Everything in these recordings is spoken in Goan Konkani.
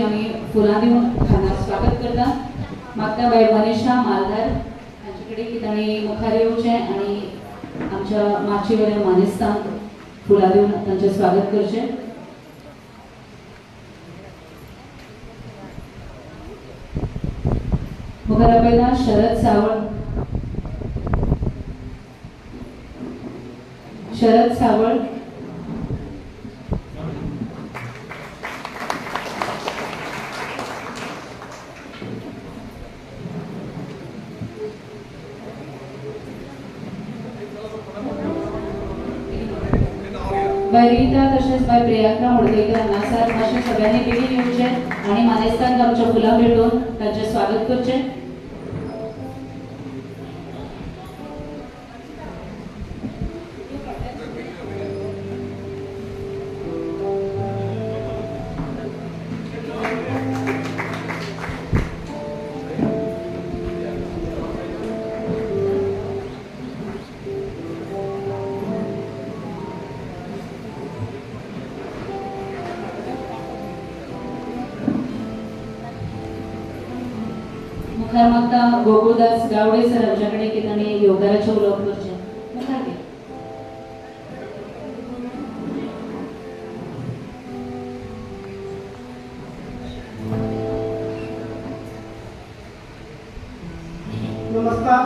आमी फुलां दिवन हांगा स्वागत करता. मागता बाय मनीषा मालदार हांचे कडेन की तांणी मुखार येवचें आनी आमच्या माची वयल्या मानेस्तांक फुलां दिवन तांचें स्वागत करचें. मुखार आपयला शरद सावळ. शरद सावळ. बाय रिता तशेंच बाय प्रियांका होडकेकर हांगासर मातशें सगळ्यांनी बेगीन येवचें आनी मानेस्तांक आमच्या फुलां भेटोवन तांचें स्वागत करचें. मुखार मागता गोकुळदास गावडे सर आमच्याकडे की तांणी येवकाराचें उलोवप करचें. मुखार घे. नमस्कार.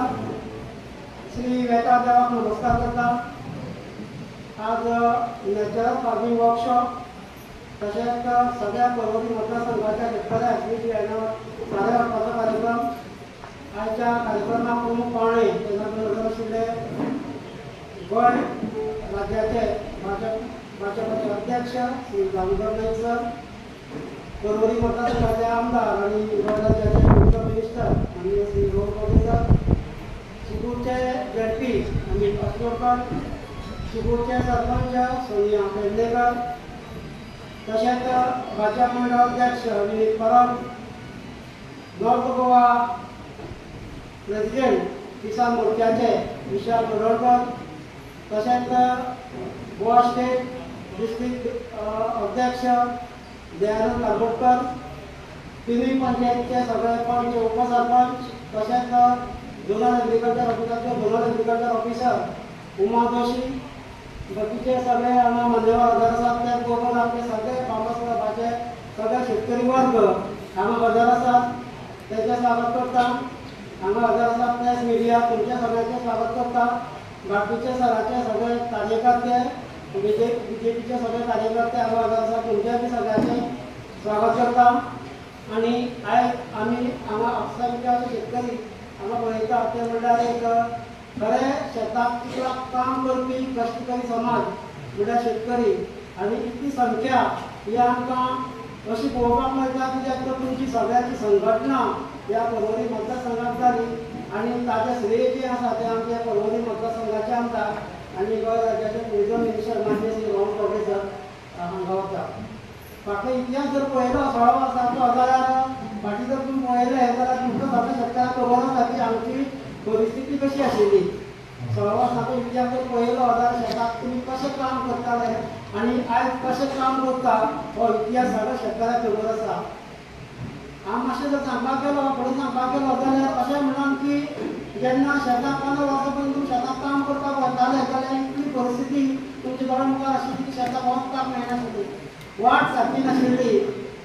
श्री वेता देवाक नमस्कार करता. आज नॅचरल फार्मींग वर्कशॉप तशेंच सगळ्या पर्वरी मतदारसंघाच्या शेतकऱ्यांक बियाणां सारें वांटपाचो कार्यक्रम. आयच्या कार्यक्रमाक प्रमुख पावणे तेन्ना आशिल्ले गोंय राज्याचे भाजपाचे अध्यक्ष श्री दामोदर नाईक सर, पर्वरी मतदारसंघाचे आमदार आनी गोंय राज्याचे टुरिझम मिनिस्टर माननीय श्री रोहन खंवटे सर, शिगूरचे झेडपी अमीत असनोडकर, शिगूरचे सरपंच सोनिया पेडणेकर, तशेंच भाजप मंडळ अध्यक्ष विनीत परब, नॉर्थ गोवा प्रेसिडेंट किसान मोर्चाचे विशाल दोडकर, तशेंच गोवा स्टेट डिस्ट्रिक्ट अध्यक्ष दयानंद कारबोटकर, तिनूय पंचायतीचे सगळे पंच उपसरपंच, तशेंच झोनल एग्रीकल्चर ऑफिसाचे zonal agriculture officer Uma Joshi, बाकीचे सगळे हांगा मान्यवर हजर आसात. त्याच बरोबर आपले सगळे फार्मर्स क्लबाचे सगळे शेतकरी वर्ग हांगा हजर आसात तेचें स्वागत करता. हांगा हजर आसात प्रेस मिडिया तुमच्या सगळ्यांचें स्वागत करता. बाकीचे सराचे सगळे कार्यकर्ते, बीजेपीचे सगळे कार्यकर्ते हांगा हजर आसात, तुमचें बी सगळ्यांचें स्वागत करता. आनी आयज आमी हांगा असंख्य शेतकरी हांगा पळयता ते म्हणल्यार एक खरें शेताक चिखलाक काम करपी कश्टकरी समाज म्हणल्यार शेतकरी. आनी इतली संख्या ही आमकां अशी पळोवपाक मेळटा कित्याक तर तुमची सगळ्यांची संघटना ह्या पर्वरी मतदारसंघात जाली आनी ताचें श्रेय जें आसा तें आमच्या पर्वरी मतदारसंघाचे आमदार आनी गोंय राज्याचे टुरिझम मिनिस्टर माननीय श्री रोहन खंवटे सर हांगा वता. फाटलो इतिहास जर पळयलो 16 वर्सांचो जाल्यार फाटीं जर तुमी पळयलें जाल्यार तुमकां सगळ्या शेतकारांक खबर आसा की आमची परिस्थिती कशी आशिल्ली. 16 वर्सांचो इतिहास जर पळयलो जाल्यार शेताक तुमी कशें काम करताले आनी आयज कशें काम करता हो इतिहास सगळ्या शेतकारांक खबर आसा. हांव मातशें जर सांगपाक गेलो फुडें सांगपाक गेलो जाल्यार अशें म्हणून की जेन्ना शेताक 15 वर्सां पर्यंत तुमी शेताक काम करपाक वताले जाल्यार इतली परिस्थिती तुमच्या दोळ्या मुखार आशिल्ली की शेताक वचपाक मेळनाशिल्ली, वाट सारकी नाशिल्ली.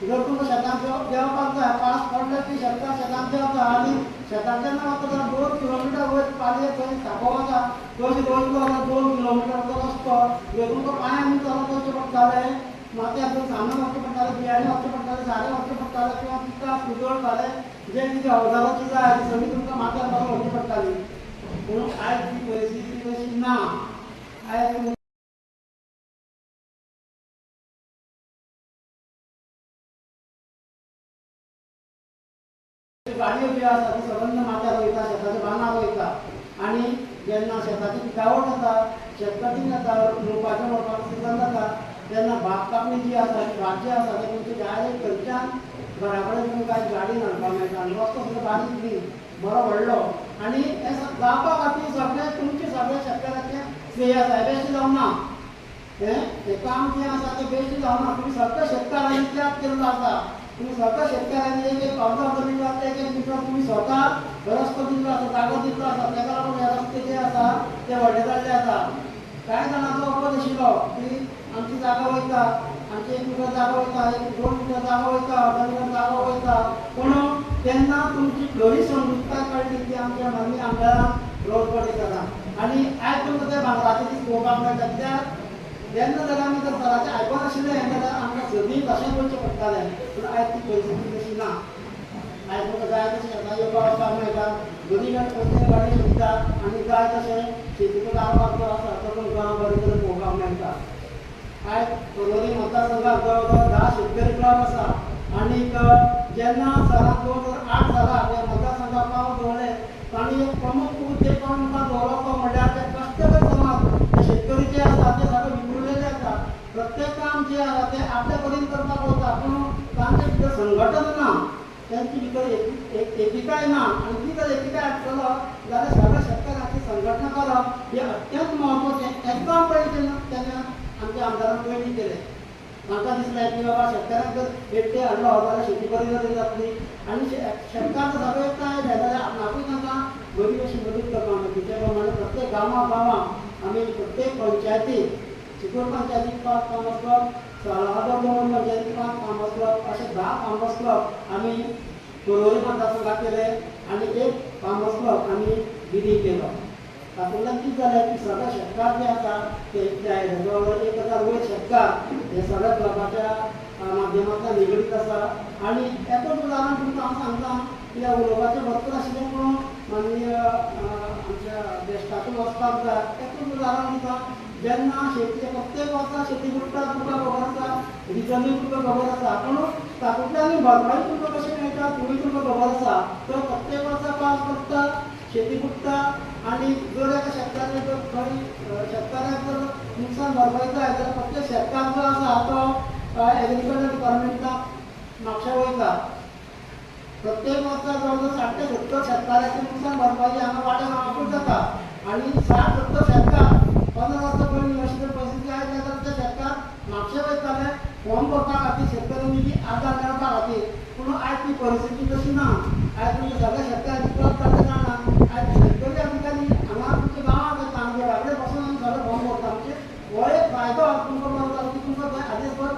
जर तुमकां शेतांत देंवपाक जाय, पावस पडलो की शेतकार शेतांत देंवता आनी शेतांतल्यान वता जाल्यार 2 किलोमिटर वयर पालये थंय साको आसा तशी वयतलो जाल्यार 2 किलोमिटरचो रस्तो जर तुमकां पांयांनी चलत वचचें पडटालें, माथ्यार सामान वचचें पडटालें, बियाणें वचचें पडटालें, सारें वचचें पडटालें किंवां पिकां कुदळ सारें जें कितें अवजाराची जाय ती सगळी तुमकां माथ्यार घालून वचची पडटाली. पूण आयज ती परिस्थिती तशी ना. आयज गाडयो ज्यो आसा ती सबंद माथ्यार वयता, शेताच्या बांदार वयता आनी जेन्ना शेताची पिकावळ जाता, शेत कटींग जाता, लुवपाचें मळपाचो सिजन जाता तेन्ना भात कापणी जी आसा ती भात जे आसा ते तुमचे डायरेक्ट थंयच्यान घरा कडेन तुमकां गाडयेन हाडपाक मेळटा आनी रस्तो सुद्दां बारीक न्ही, बरो व्हडलो. आनी हें जावपा खातीर सगळें तुमचें सगळ्या शेतकाराचें श्रेय आसा, बेश्टें जावना हें काम जें आसा तें बेश्टें जावना. तुमी सगळ्या शेतकारांनी त्याग केल्लो आसा. तुम्ही स्वतः शेतकऱ्यांनी एक एक अर्धा अर्धा मिटर एक एक मिटर तुम्ही स्वतः रस्तो दिल्लो आसा, जागो दिल्लो आसा, ताका लागून हे रस्ते जे आसा ते व्हडले जाल्ले आसा. कांय जाणांचो अपोज आशिल्लो की आमची जागा वयता, आमची 1 मिटर जागा वयता, 1-2 मिटर जागा वयता, अर्धा मिटर जागा वयता. पूण तेन्ना तुमची खरी समजुतकाय कळ्ळी की आमच्या माननीय आमदारान रोड पडयता. आनी आयज तुमकां ते भांगराचे दीस पळोवपाक मेळटा. कित्याक तेन्ना जर आमी जर सराचें आयकनाशिल्लें जाल्यार आमकां सदीं तशेंच वचचें पडटालें. पूण आयज ती परिस्थिती तशी ना. आयज तुमकां जाय तशें शेतां येवपा वचपाक मेळटा, दोनी कडेन गाडी सुविधा आनी जाय तशें शेतीचो कारभार जो आसा तो तुमकां बरे तरेन पळोवपाक मेळटा. आयज पर्वरी मतदारसंघात जवळ जवळ 10 शेतकरी क्लब आसा. आनीक जेन्ना सरान 2008 सालाक ह्या मतदारसंघाक पावल दवरलें, तांणी एक प्रमुख उद्देश कोण मुखार दवरलो तो म्हणल्यार ते कश्टकरी समाज, ते शेतकरी जे आसा ते सगळे विखुरलेले आसा. प्रत्येक काम जे आसा ते आपल्या परीन करपाक वता, पूण तांचे भितर संघटन ना, तांचे भितर एकीकाय ना. आनी ती जर एकीकाय हाडटलो जाल्यार सगळ्या शेतकऱ्यांची संघटना करप हें अत्यंत म्हत्वाचें. एकदम पयलीं तेन्ना आमच्या आमदारान पयलीं केलें. म्हाका दिसलें की बाबा शेतकऱ्यांक जर एकटे हाडलो जाल्यार शेती बरी तरेन जातली आनी शेतकार जर सगळे एकठांय आयले जाल्यार आपणाकूय तांकां बरी अशी मदत करपाक मेळटली. त्या प्रमाणे प्रत्येक गांवा गांवांत आमी प्रत्येक पंचायतीक, चिखोल पंचायतीक 5 फार्मर्स क्लब, सालादो दोन पंचायतीक 5 फार्मर्स क्लब, अशे 10 फार्मर्स क्लब आमी पर्वरी मतदारसंघात केले आनी 1 फार्मर्स क्लब आमी विधी केलो. तातूंतल्यान कितें जालें की सगळे शेतकार जे आसा ते इतले आयले, जवळ जवळ 1000 वयर शेतकार हे सगळ्या क्लबाच्या माध्यमांतल्यान निगडीत आसा. आनी एकूच उदाहरण तुमकां हांव सांगता, कित्याक उलोवपाचें भरपूर आशिल्लें पूण माननीय आमच्या ज्येश्ठाकूय वचपाक जाय. एकूच उदाहरण दिता, जेन्ना शेती प्रत्येक वर्सा शेती बुडटा तुमकां खबर आसा, रिजनूय तुमकां खबर आसा, पूण तातूंतल्यान भरपाई तुमकां कशें मेळटा तिवूय तुमकां खबर आसा. तर प्रत्येक वर्सा पावस पडटा, शेती बुडटा आनी जर एका शेतकाराक जर खंय शेतकाराक जर नुकसान भरपाई जाय जाल्यार प्रत्येक शेतकार जो आसा तो एग्रीकल्चर डिपार्टमेंटाक म्हापशा वयता. प्रत्येक वर्सा जवळ जवळ 60 ते 70 शेतकाराचें नुकसान भरपाई हांगा वाट्या गांवाकूच जाता. आनी 60-70 शेतकार 15 वर्सां पयलीं अशी जर परिस्थिती आयली जाल्यार ते शेतकार म्हापशा वयताले फॉर्म भरपा खातीर, शेतकरी निधी आदार मेळपा खातीर. पूण आयज ती परिस्थिती तशी ना. आयज तुमच्या सगळ्या शेतकारांची क्लब जाता जाणा, आयज शेतकरी अधिकारी हांगा तुमच्या गांवांत येता आनी घरा कडेन बसून आमी सगळे फॉर्म भरता. म्हणजे हो एक फायदो तुमकां बरो जालो की तुमकां थंय आदेशभर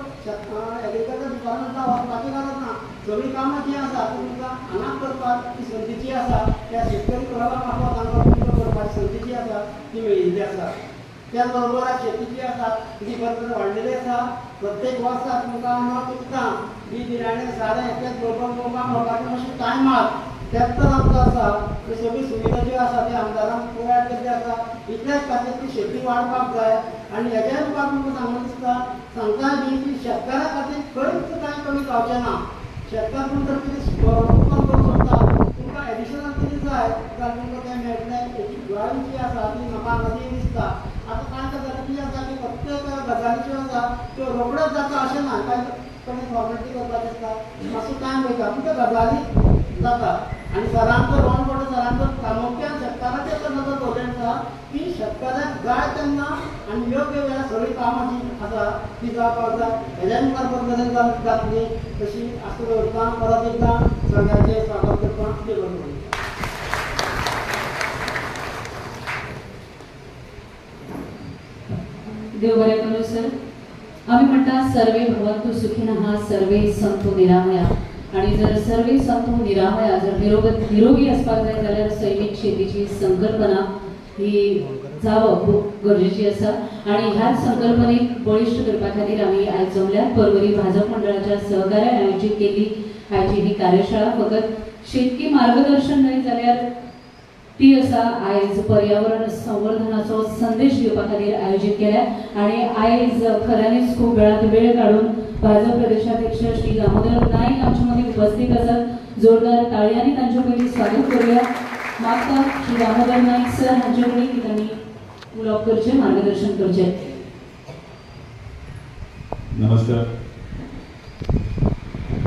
एग्रीकल्चर डिपार्टमेंटाक वचपाची गरज ना. सगळीं कामां जीं आसा ती तुमकां हांगा करपाक ती संदी जी आसा त्या शेतकरी क्लबा मार्फत तांकां तुमकां करपाची संदी जी आसा ती मेळिल्ली आसा. त्याच बरोबर शेती जी आसा ती बरे तरेन वाडलेली आसा. प्रत्येक वर्सा तुमकां न चुकता बी बियाणें सारें त्याच बरोबर तुमकां मळपाचें मातशें टायमार ट्रॅक्टर आमचो आसा, त्यो सगळी सुविधा ज्यो आसा त्यो आमदारान प्रोवायड केल्ली आसा. इतल्याच खातीर ती शेती वाडपाक जाय. आनी हेज्या मुखार तुमकां सांगून दिसता, सांगता बी की शेतकारा खातीर खंयच कांय कमी जावचें ना. शेतकार पूण जर कितें उत्पन्न करूंक शकता, तुमकां एडिशनल कितें जाय जाल्यार तुमकां तें मेळटलें. हेची ग्वाही जी आसा ती म्हाका हांगा ती दिसता. आतां कांय गजाली कितें आसा की प्रत्येक गजाली ज्यो आसा त्यो रोखड्योच जाता अशें ना, कांय कडेन फॉर्मेलिटी करपाची आसता, मातसो टायम वयता, पूण त्यो गजाली जाता. आनी सरांचो रोहन खंवटे सरांचो प्रामुख्यान शेतकाराचेर जर नदर दवरलें आसा की शेतकाराक जाय तेन्ना आनी योग्य वेळार सगळीं कामां जीं आसा ती जावपाक जाय. हेज्या मुखार बरे तरेन जातली तशी आस्त दवरता. परत एकदां सगळ्यांचें स्वागत करता. देव बरें करूं. देव बरें करूं सर. आमी म्हणटा सर्वे भवन्तु सुखिनः सर्वे सन्तु निरामया. आनी जर सर्वे सन्तु निरामया जर निरोगी आसपाक जाय जाल्यार सैमीक शेतीची संकल्पना ही जावप खूब गरजेची आसा. आनी ह्याच संकल्पनेक बळिश्ट करपा खातीर आमी आयज जमल्यात. पर्वरी भाजप मंडळाच्या सहकार्यान आयोजीत केल्ली आयची ही कार्यशाळा फकत शेतकी मार्गदर्शन न्हय जाल्यार ती आसा आयज पर्यावरण संवर्धनाचो संदेश दिवपा खातीर आयोजीत केल्या. आनी आयज खऱ्यांनीच खूब वेळांत वेळ काडून भाजप प्रदेशाध्यक्ष श्री दामोदर नाईक आमच्या मदीं उपस्थित आसात. जोरदार ताळयांनी तांचे पयलीं स्वागत करूया. मागता श्री दामोदर नाईक सर हांचे कडेन की तांणी उलोवप करचें, मार्गदर्शन करचें. नमस्कार.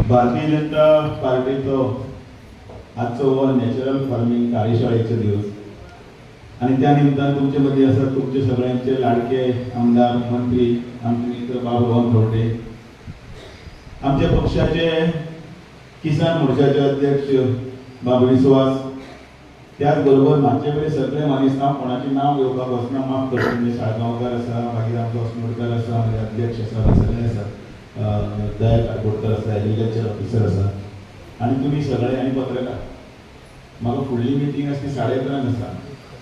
भारतीय जनता पार्टीचो आजचो हो नॅचरल फार्मींग कार्यशाळेचो दिवस आनी त्या निमतान तुमचे मदीं आसा तुमचे सगळ्यांचे लाडके आमदार मंत्री आमचे मित्र बाब रोहन खंवटे, आमच्या पक्षाचे किसान मोर्चाचे अध्यक्ष बाब विश्वास, त्याच बरोबर मातशे कडेन सगळे मानेस्त, हांव कोणाचें नांव घेवपाक वचना, माफ करता, म्हणजे साळगांवकार आसा, मागीर आमचो अस्नोडकार आसा, मागीर अध्यक्ष आसा, सगळे आसा, दया कारबोटकर आसा, एग्रीकल्चर ऑफिसर आसा, आनी तुमी सगळे आनी पत्रकार. म्हाका फुडली मिटींग आसा ती 11:30 आसा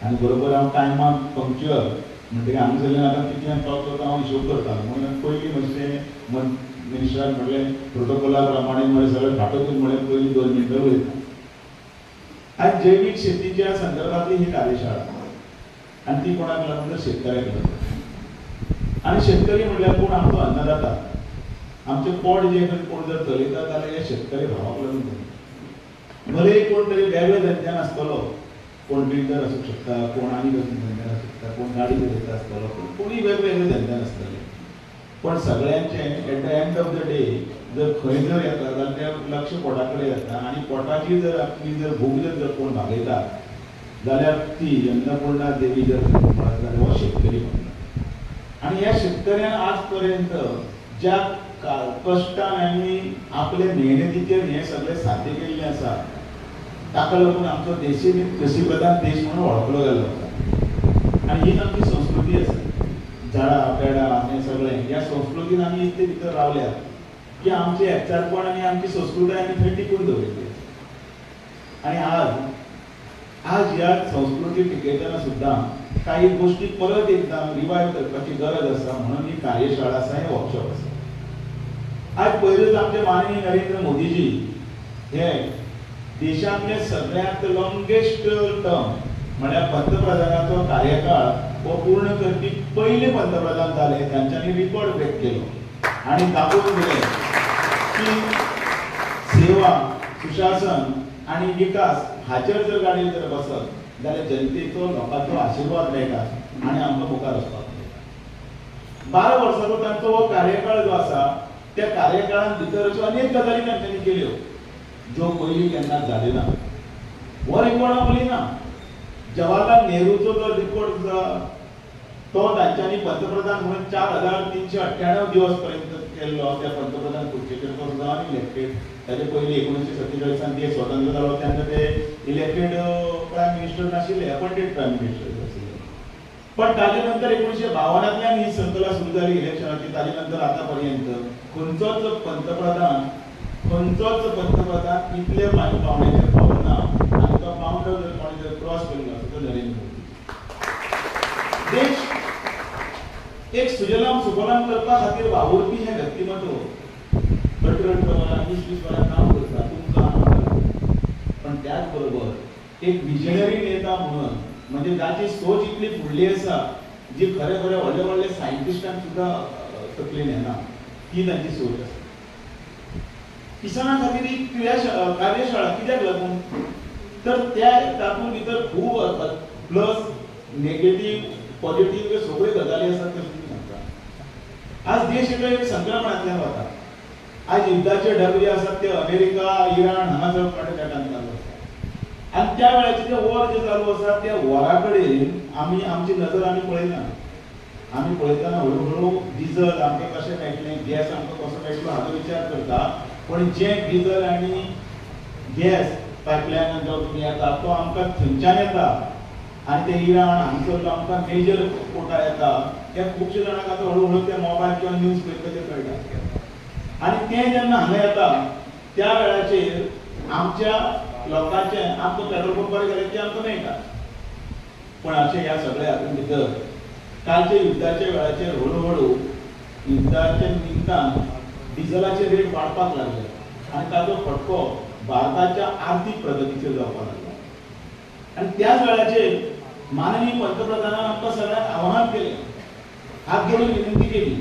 आनी बरोबर हांव टायमाक पंक्च्युअल म्हणटकीर हांगासरल्यान आतां कितल्यान पावतो तो हांव हिशोब करता. म्हणून पयलीं मातशें मिनिस्टरान म्हणलें प्रोटोकॉला प्रमाणे म्हणलें सगळें फाटोकूच म्हणलें पयलीं 2 मिनटां उलयता. आज जैवीक शेतीच्या संदर्भातली ही कार्यशाळा आनी ती कोणाक लागून तर शेतकऱ्याक लागून. आनी शेतकरी म्हणल्यार कोण? आमचो अन्नदाता. आमचें पोट जें कोण जर चलयता जाल्यार हे शेतकरी भावाक लागून चलयता. भले कोण तरी वेगळ्या धंद्यान आसतलो, कोण बिल्डर आसूंक शकता, कोण आनी कसल्या धंद्यान आसूंक शकता, कोण गाडी चलयता आसतलो, कोणूय वेगवेगळ्या धंद्यान आसतले, पण सगळ्यांचें at the end of the day जर खंय जर येता जाल्यार त्या लक्ष पोटा कडेन येता आनी पोटाची जर आपली जर भूक जर कोण भागयता जाल्यार ती अन्नपूर्णा देवी जर म्हणत जाल्यार हो शेतकरी म्हणटा. आनी ह्या शेतकऱ्यान आज पर्यंत ज्या कश्टान आनी आपले मेहनतीचेर हें सगळें साध्य केल्लें आसा ताका लागून आमचो देशय बी कृशी प्रधान देश म्हणून वळखलो गेल्लो आसा. आनी हीच आमची संस्कृती आसा, झाडां पेडां हें सगळें ह्या संस्कृतीन आमी इतले भितर रावल्यात की आमचें एकचारपण आनी आमची संस्कृताय आमी थंय टिकून दवरिल्ली आसा. आनी आज ह्या संस्कृती टिकयतना सुद्दां काही गोश्टी परत एकदां रिवायव करपाची गरज आसा, म्हणून ही कार्यशाळा आसा, हें वर्कशॉप आसा. आज पयरूच आमचे माननीय नरेंद्र मोदीजी हे देशांतले सगळ्यांत लॉंगेस्ट टर्म म्हळ्यार पंतप्रधानाचो कार्यकाळ हो पूर्ण करपी पयले पंतप्रधान जाले. तांच्यांनी रिकॉर्ड ब्रेक केलो आनी दाखोवन दिलें की सेवा, सुशासन आनी विकास हाचेर जर गाडी जर बसत जाल्यार जनतेचो, लोकांचो आशिर्वाद मेळटा आनी आमकां मुखार वचपाक मेळटा. 12 वर्सांचो तांचो हो कार्यकाळ जो आसा त्या कार्यकाळान भितर अश्यो अनेक गजाली तांच्यांनी केल्यो ज्यो पयलीं केन्नाच जाल्यो ना. हो रिकॉर्ड हांव उलयना, जवाहरलाल नेहरूचो जो रिकॉर्ड तो तांच्यांनी पंतप्रधान म्हणून 4398 दिवस पर्यंत केल्लो त्या पंतप्रधान खुर्चेचेर तो सुद्दां इलेक्टेड. ताजे पयलीं 1947 देश स्वतंत्र जालो तेन्ना ते इलेक्टेड प्रायम मिनिस्टर नाशिल्ले, अपॉइंटेड प्रायम मिनिस्टर आशिल्ले. पण ताजे नंतर 1952 ही शृंखला सुरू जाली इलेक्शनाची. ताजे नंतर आतां पर्यंत खंयचोच पंतप्रधान इतले पावण्याचेर पावना आनी तो पावंडो जर कोणें जर क्रॉस केल्लो आसा तो नरेंद्र मोदी. देश एक सुजलाम सुफलाम करपा खातीर वावुरपी हें व्यक्तिमत्व 18 18 वरां 20 20 वरां काम करता तुमकां, पण त्याच बरोबर एक विजनरी नेता म्हणून म्हणजे ताची सोच इतली फुडली आसा जी खरें खरें व्हडले व्हडले सायंटिस्टांक सुद्दां तकलेन येना ती तांची सोच आसा. किसाना खातीर ही कार्यशाळा कित्याक लागून तर त्या तातूंत भितर खूब प्लस नेगेटीव पॉझिटिव्ह सगळ्यो गजाली आसात त्यो तुमी सांगता. आज देश एक संक्रमणांतल्यान वता. आज युद्धाचे ढग जे आसात ते अमेरिका, इराण हांगासर फाटल्या नेटान चालू आसा आनी त्या वेळाचें जें वॉर जें चालू आसा त्या वॉरा कडेन आमी आमची नजर आमी पळयना. आमी पळयतना हळू हळू डिजल आमकां कशें मेळटलें, गॅस आमकां कसो मेळटलो हाचो विचार करता, पण जें डिजल आनी गॅस पायपलायनान जो तुमी येता तो आमकां थंयच्यान येता आनी ते इराण हांगासर आमकां मेजर कोटा येता. हे खुबशे जाणांक आतां हळू हळू ते मोबायल किंवा न्यूज पळयता ते कळटा. आनी तें जेन्ना हांगा येता त्या वेळाचेर आमच्या लोकांचें आमकां पेट्रोल पंपार गेलें की आमकां मेळटा. पण अशें ह्या सगळ्या हातूंत भितर कालच्या युद्धाच्या वेळाचेर हळू हळू युद्धाच्या निमतान डिझलाचे रेट वाडपाक लागले आनी ताचो फटको भारताच्या आर्थीक प्रगतीचेर जावपाक लागला. आनी त्याच वेळाचेर माननीय पंतप्रधानान आमकां सगळ्यांक आव्हान केलें, हात जोडून विनंती केली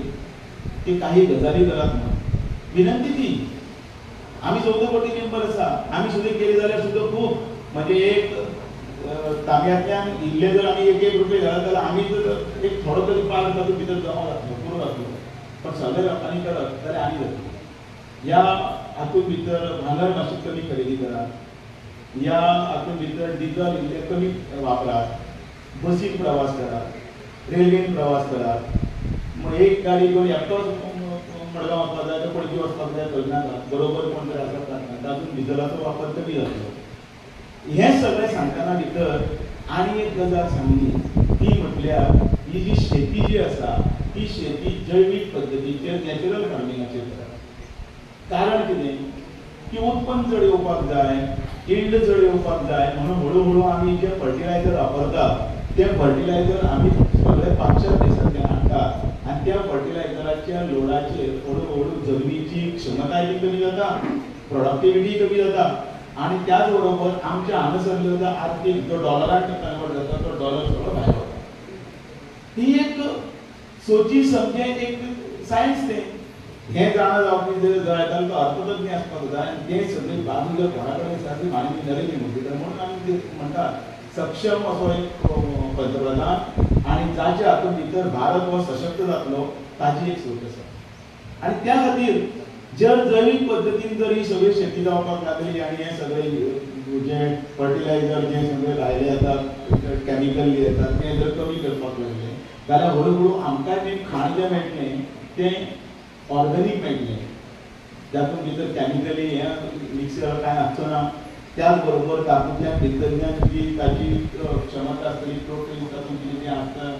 की काही गजाली करात म्हणून. विनंती ती आमी 14 कोटी मेंबर आसा, आमी सुद्दां केली जाल्यार सुद्दां खूब म्हणजे एक तांब्यांतल्यान इल्ले जर आमी 1 1 रुपये घालत जाल्यार आमी जर एक थोडो तरी पाल तातूंत भितर जमा जातलो, पुरो जातलो. पण सगळे लोकांनी करत जाल्यार आनी जातलो. ह्या हातूंत भितर भांगर मातशें कमी खरेदी करात, ह्या हातूंत भितर डिजल इल्लें कमी वापरात, बसीन प्रवास करात, रेल्वेन प्रवास करात. मग एक गाडी घेवन एकटोच मडगांव वचपाक जाय, पणजी वचपाक जाय, थंय नाका, बरोबर कोण तरी आसा तातूंत डिझलाचो वापर कमी जातलो. हें सगळें सांगतना भितर आनी एक गजाल सांगली ती म्हटल्यार ही जी शेती जी आसा ती शेती जैवीक पद्दतीचेर नॅचरल फार्मिंगाचेर करात. कारण कितें की उत्पन्न चड येवपाक जाय, यील्ड चड येवपाक जाय म्हणून हळू हळू आमी जे फर्टिलायझर वापरतात ते फर्टिलायझर आमी सगळे पाश्चात्य देशांतल्यान हाडटात आनी त्या फर्टिलायझराच्या लोडाचेर हळू हळू जमनीची क्षमताय बी कमी जाता, प्रोडक्टिविटी कमी जाता आनी त्याच बरोबर आमच्या हांगासरलो जो आर्थीक जो डॉलरान कन्वर्ट जाता तो डॉलर सगळो भायर वता. ही एक सोची समजें एक सायन्स तें. हें जाणा जावपी जर जाय जाल्यार तो अर्थतज्ञ आसपाक जाय आनी तें सगळी बाजू जर कोणा कडेन आसा ती माननीय नरेंद्र मोदी कडेन. म्हणून आमी म्हणटात सक्षम असो एक पंतप्रधान आनी जाच्या हातूंत भितर भारत हो सशक्त जातलो ताजी एक सोच आसा. आनी त्या खातीर जर जैवीक पद्दतीन जर ही सगळी शेती जावपाक लागली आनी हें सगळें जे फर्टिलायझर जे सगळे भायले येतात कॅमिकल येतात तें जर कमी करपाक लागले जाल्यार हळू हळू आमकांय बी खाण जें मेळटलें तें ऑर्गेनीक मेळटलें, जातूंत भितर कॅमिकली हें मिक्स कांय आसचो ना. त्याच बरोबर तातूंतल्यान भितरल्यान जी ताजी क्षमता आसतली प्रोटीन तातूंत कितें कितें आसता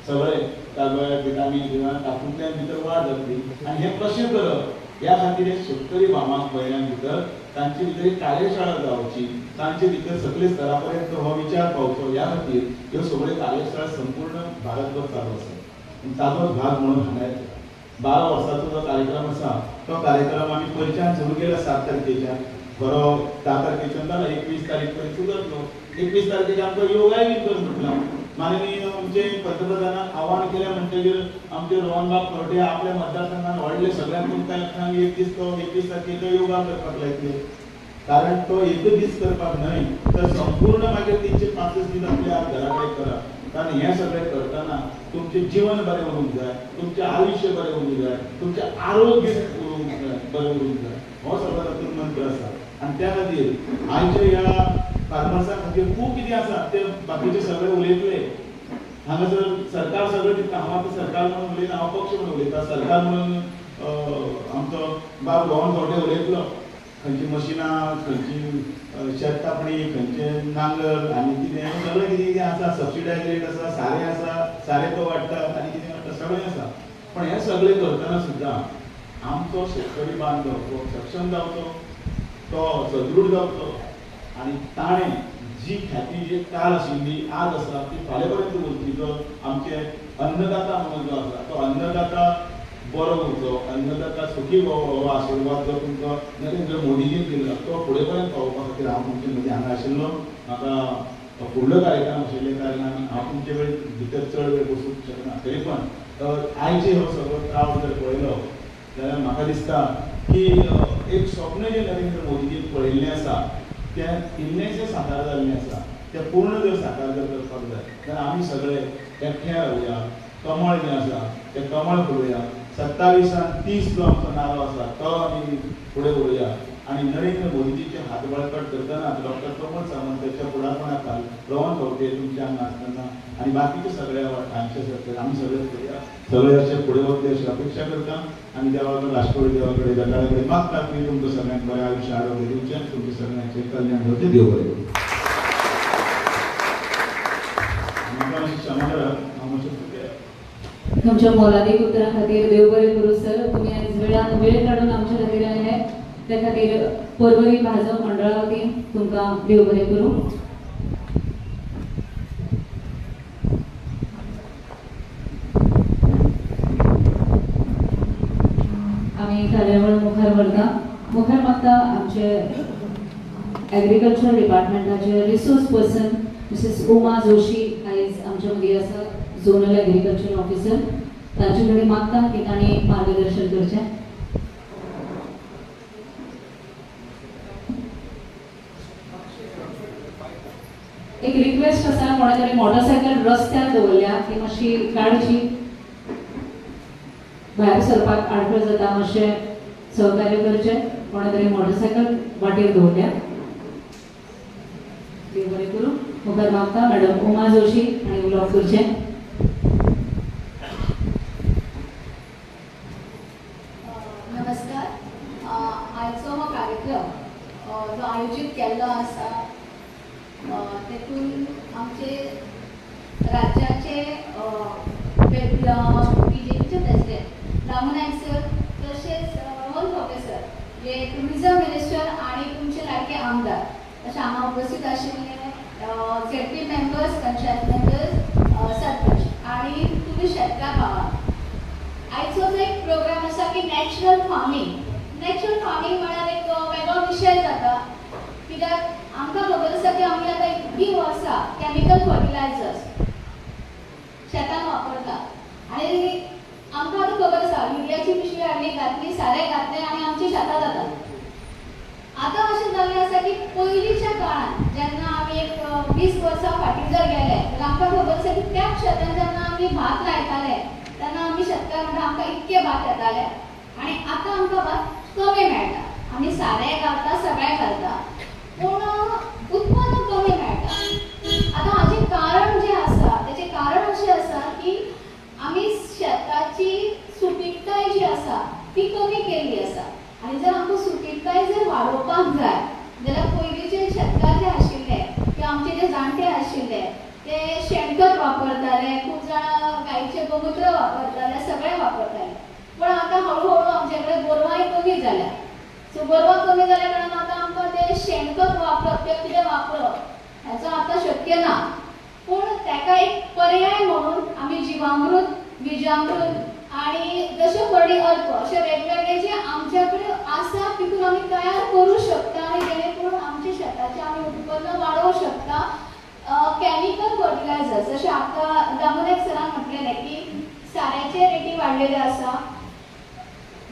सगळें कार्बोहायड्रेट विटामीन तातूंतल्यान भितर वाड जातली. आनी हें कशें करप ह्या खातीर हे शेतकरी भावांक भयणां भितर तांचे भितर एक कार्यशाळा जावची, तांचे भितर सगळे स्तरा पर्यंत हो विचार पावचो ह्या खातीर ह्यो सगळ्यो कार्यशाळा संपूर्ण भारतभर चालू आसा. ताचोच भाग म्हणून हांगा 12 वर्साचो जो कार्यक्रम आसा तो कार्यक्रम आमी पयच्यान सुरू केला 7 तारखेच्यान बरो 10 तारखेच्यान जाला 21 तारीख पर्यंत सुरू जातलो. 21 तारखेक आमकां योगाय बी कर म्हटलां. माननीय आमचे पंतप्रधानान आव्हान केलें म्हणटगीर आमचे रोहनबाब खवटे आपल्या मतदारसंघात व्हडले सगळ्यांक तुमकां एक दीस तो 21 तारखेक योगा करपाक लायतले. कारण तो एकच दीस करपाक न्हय तर संपूर्ण मागीर 365 दीस आपल्या घरा कडेन करा. कारण हें सगळें करतना तुमचें जीवन बरें उरूंक जाय, तुमचें आयुश्य बरें उरूंक जाय, तुमचें आरोग्य बरें उरूंक जाय, हो सगळो तातूंत मंत्र आसा. आनी त्या खातीर आयच्या ह्या फार्मर्सां खातीर खूब कितें आसा ते बाकीचे सगळे उलयतले. हांगासर सरकार सगळें दिता, हांव आतां सरकार म्हणून उलयना, हांव पक्ष म्हणून उलयता. सरकार म्हणून आमचो बाब रोहन खवटे उलयतलो, खंयची मशिनां, खंयची शेत कापणी, खंयचे नांगर आनी कितें सगळें कितें कितें आसा, सबसिडायज रेट आसा, सारें आसा, सारें तो वाडटा आनी कितें वाडटा सगळें आसा. पण हें सगळें करतना सुद्दां आमचो शेतकरी बांधव तो सक्षम जावचो, तो सदृढ जावचो आनी ताणें जी ख्याती जी काल आशिल्ली आज आसा ती फाल्यां पर्यंत उरची. जो आमचे अन्नदाता म्हणून जो आसा तो अन्नदाता बरो उरचो, अन्नदाता सुखी हो आशिर्वाद जो तुमकां नरेंद्र मोदीजीन दिल्लो तो फुडें पर्यंत पावोवपा खातीर हांव तुमचे मदीं हांगा आशिल्लो. म्हाका फुडलो कार्यक्रम आशिल्ले कारणान हांव तुमचे वेळ भितर चड वेळ बसूंक शकना, तरी पण आयचे हो सगळो क्रावड जर पळयलो जाल्यार म्हाका दिसता की एक स्वप्न जें नरेंद्र मोदीजीन पळयल्लें आसा तें इल्लेंशें साकार जाल्लें आसा. तें पूर्ण जर साकार जर करपाक जाय जाल्यार आमी सगळे एकठांय रावया, कमळ जें आसा तें कमळ फुलोवया, 27 आनी 30 जो आमचो नारो आसा तो आमी फुडें व्हरुया आनी नरेंद्र मोदीजीचे हात बळकट करतना डॉक्टर प्रमोद सावंताच्या फुडारपणा खाल रोहन खवटे तुमच्या हांगा आसतना आनी बाकीचे सगळे आमचे सरकार आमी सगळे करुया, सगळे अशे फुडें वतले अशी अपेक्षा करता आनी देवा कडेन राष्ट्रवादी देवा कडेन गटारा कडेन मागता की तुमकां सगळ्यांक बरें आयुश्य आरोग्य दिवचें आनी तुमचें सगळ्यांचें कल्याण जावचें. देव बरें करूं. म्हाका मातशी क्षमा करात, हांव मातशें तुमच्या मोलादीक उतरां खातीर देव बरें करूं सर. तुमी आयज वेळान वेळ काडून आमच्या खातीर आयले त्या खातीर पर्वरी भाजप मंडळा वतीन तुमकां देव बरें करूं. आमी कार्यावळ मुखार व्हरता. मुखार मागता आमचे agriculture डिपार्टमेंटाचे resource person Mrs Uma Joshi आयज आमच्या मदीं आसा, झोनल एग्रीकल्चर ऑफिसर. तांचे कडेन मागता की तांणी मार्गदर्शन करचें. एक रिक्वेस्ट आसा, कोणा तरी मोटरसायकल रस्त्यार दवरल्या ती मातशी काडची, भायर सरपाक आडखळ जाता, मातशें सहकार्य करचें. कोणा तरी मोटरसायकल वाटेर दवरल्या. देव बरें करूं. मुखार मागता मॅडम उमा जोशी आनी उलोवप करचें. नमस्कार. आयचो हो कार्यक्रम जो आयोजीत केल्लो आसा तेतून आमचे राज्याचे बीजेपीचे प्रेसिडेंट दामू नायक सर तशेंच रोहन खंवटे सर जे टुरिजम मिनिस्टर आनी तुमचे लाडके आमदार, तशें हांगा उपस्थित आशिल्ले ZP members, panchayat members, sarpanch आनी तुमी शेतकार भावां. आयचो जो एक प्रोग्राम आसा की नॅचरल फार्मींग. नॅचरल फार्मींग म्हळ्यार एक वेगळो विशय जाता, कित्याक आमकां खबर आसा की आमी आतां इतलीं वर्सां कॅमिकल फर्टिलायझर्स शेतान वापरता आनी आमकां आतां खबर आसा युरियाची पिशवी हाडली, घातली, सारें घातलें आनी आमची शेतां जातात. आतां अशें जाल्लें आसा की पयलींच्या काळांत जेन्ना आमी एक 20 वर्सां फाटीं जर गेले जाल्यार आमकां खबर आसा की त्याच शेतान जेन्ना आमी भात लायताले तेन्ना आमी शेतकार म्हणटा आमकां इतकें भात येतालें आनी आतां आमकां भात कमी मेळटा. आमी सारें घालता, सगळें घालता, पूण उत्पन्न कमी मेळटा. आतां हाचें कारण जें आसा तेचें कारण अशें आसा की आमी शेताची सुपीकताय जी आसा ती कमी केल्ली आसा आनी जर आमकां सुपीकताय जर वाडोवपाक जाय जाल्यार पयलींचे शेतकार जे आशिल्ले किंवा आमचे जे जाणटे आशिल्ले ते शेणखत वापरताले, खूब जाणां गायचें गोमुत्र वापरताले, सगळें वापरताले. पूण आतां हळू हळू आमचे कडेन गोरवांय कमी जाल्या. सो गोरवां कमी जाल्या कारणान आतां आमकां तें शेणखत वापरप किंवा कितें वापरप हाचो आतां शक्य ना. पूण ताका एक पर्याय म्हणून आमी जिवामृत, बीजामृत आनी दशपर्णी अर्क अशे वेगवेगळे जे आमचे कडेन आसा तितून आमी तयार करूं शकता आनी जेणे करून आमच्या शेताचें आमी उत्पन्न वाडोवंक शकता. कॅमिकल फर्टिलायझर्स जशें आतां दामू नायक सरान म्हटलेलें की साऱ्याचे रेटी वाडलेले आसा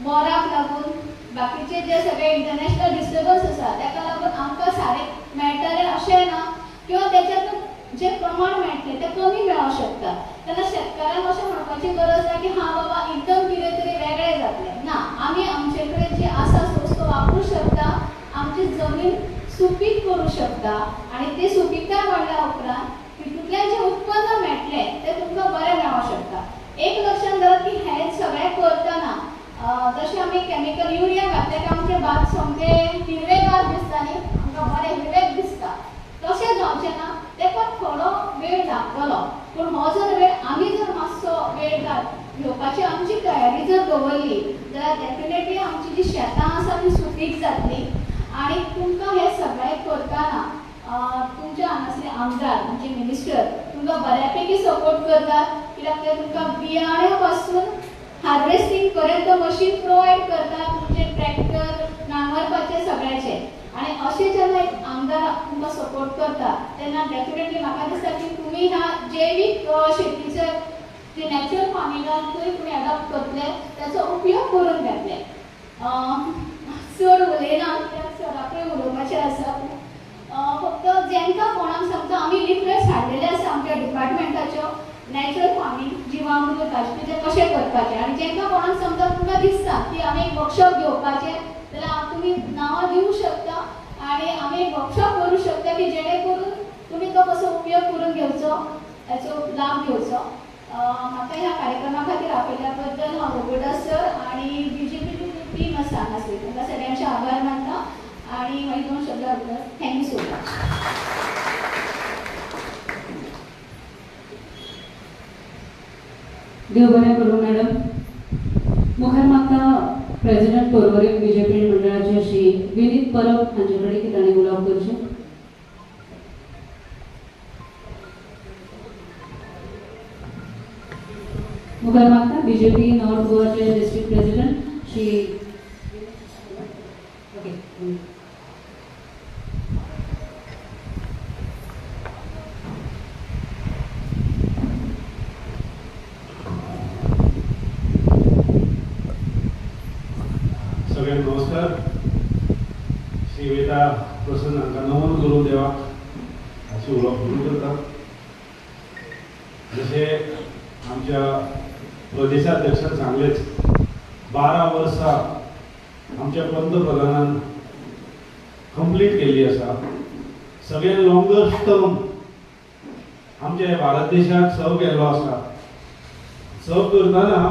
वॉराक लागून, बाकीचे जे सगळे इंटरनॅशनल डिस्टर्बन्स आसा ताका लागून आमकां सारें मेळटलें अशें ना किंवा तेच्यातून जे प्रमाण मेळटलें तें कमी मेळोंक शकता. तेन्ना शेतकारांक अशें म्हणपाची गरज ना की हां बाबा एकदम कितें तरी वेगळें जातलें ना. आमी आमचे कडेन जे आसा सोर्स तो वापरूं शकता, आमची जमीन सुपीक करूं शकता आनी ती सुपीकताय वाडल्या उपरांत तितूंतल्यान जें उत्पन्न मेळटलें तें तुमकां बरें मेळोंक शकता. एक लक्षांत दवरात की हें सगळें करतना जशें आमी कॅमिकल युरिया घातलें काय आमचें भात सामकें हिरवेगार दिसता न्ही, आमकां बरें हिरवें दिसता, तशें जावचें ना. तेका थोडो वेळ लागतलो, पूण हो जर वेळ आमी जर मातसो वेळ घेवपाची आमची तयारी जर दवरली जाल्यार डेफिनेटली आमची जी शेतां आसा ती सुपीक जातली. आनी तुमकां हें सगळें करतना तुमचे हांगासरले आमदार, आमचे मिनिस्टर तुमकां बऱ्यापैकी सपोर्ट करतात, कित्याक ते तुमकां बियाण्या पासून हार्वेस्टींग पर्यंत मशीन प्रोवायड करतात, तुमचे ट्रॅक्टर नांगरपाचे सगळ्याचे. आनी अशें जेन्ना एक आमदार तुमकां सपोर्ट करता तेन्ना डेफिनेटली म्हाका दिसता की तुमी ह्या जैवीक शेतीचे जे नॅचरल फार्मिंगाकूय तुमी एडॉप्ट करतले, ताचो उपयोग करून घेतले. चड उलयना कित्याक सराकूय उलोवपाचें आसा. फक्त जेंकां कोणाक समजा आमी लिफलेट्स हाडलेले आसा आमच्या डिपार्टमेंटाच्यो नॅचरल फार्मींग, जिवामृत हाचें तें कशें करपाचें आनी जेंकां कोणाक समजा तुमकां दिसता की आमी एक वर्कशॉप घेवपाचें जाल्यार तुमी नांवां दिवं शकता आनी आमी एक वर्कशॉप करूं शकता की जेणे करून तुमी तो कसो उपयोग करून घेवचो, ताचो लाभ घेवचो. म्हाका ह्या कार्यक्रमा खातीर आपयल्या बद्दल हांव रोबोटा सर आनी बीजेपीची जी टीम आसा हांगासर तांकां सगळ्यांचे आभार मानता आनी मागीर दोन शब्द हाडटा. Thank you so much. देव बरें करूं मॅडम. मुखार म्हाका प्रेसिडेंट पर्वरी बीजेपी मंडळाचे श्री विनीत परब हांचे कडेन की तांणी उलोवप करचें. मुखार मागता बीजेपी नॉर्थ गोवाचे डिस्ट्रिक्ट प्रेसिडेंट श्री ओके. सगळ्यांक नमस्कार. श्री वेदा प्रसन्न हांकां नमन करून देवाक अशें उलोवप सुरू करता. जशें आमच्या प्रदेशाध्यक्षान सांगलेच, 12 वर्सां आमच्या पंतप्रधानान कंप्लीट केल्ली आसा. सगळ्यात लॉंगस्ट टर्म आमच्या भारत देशाक सर्व केल्लो आसा. सर्व करतना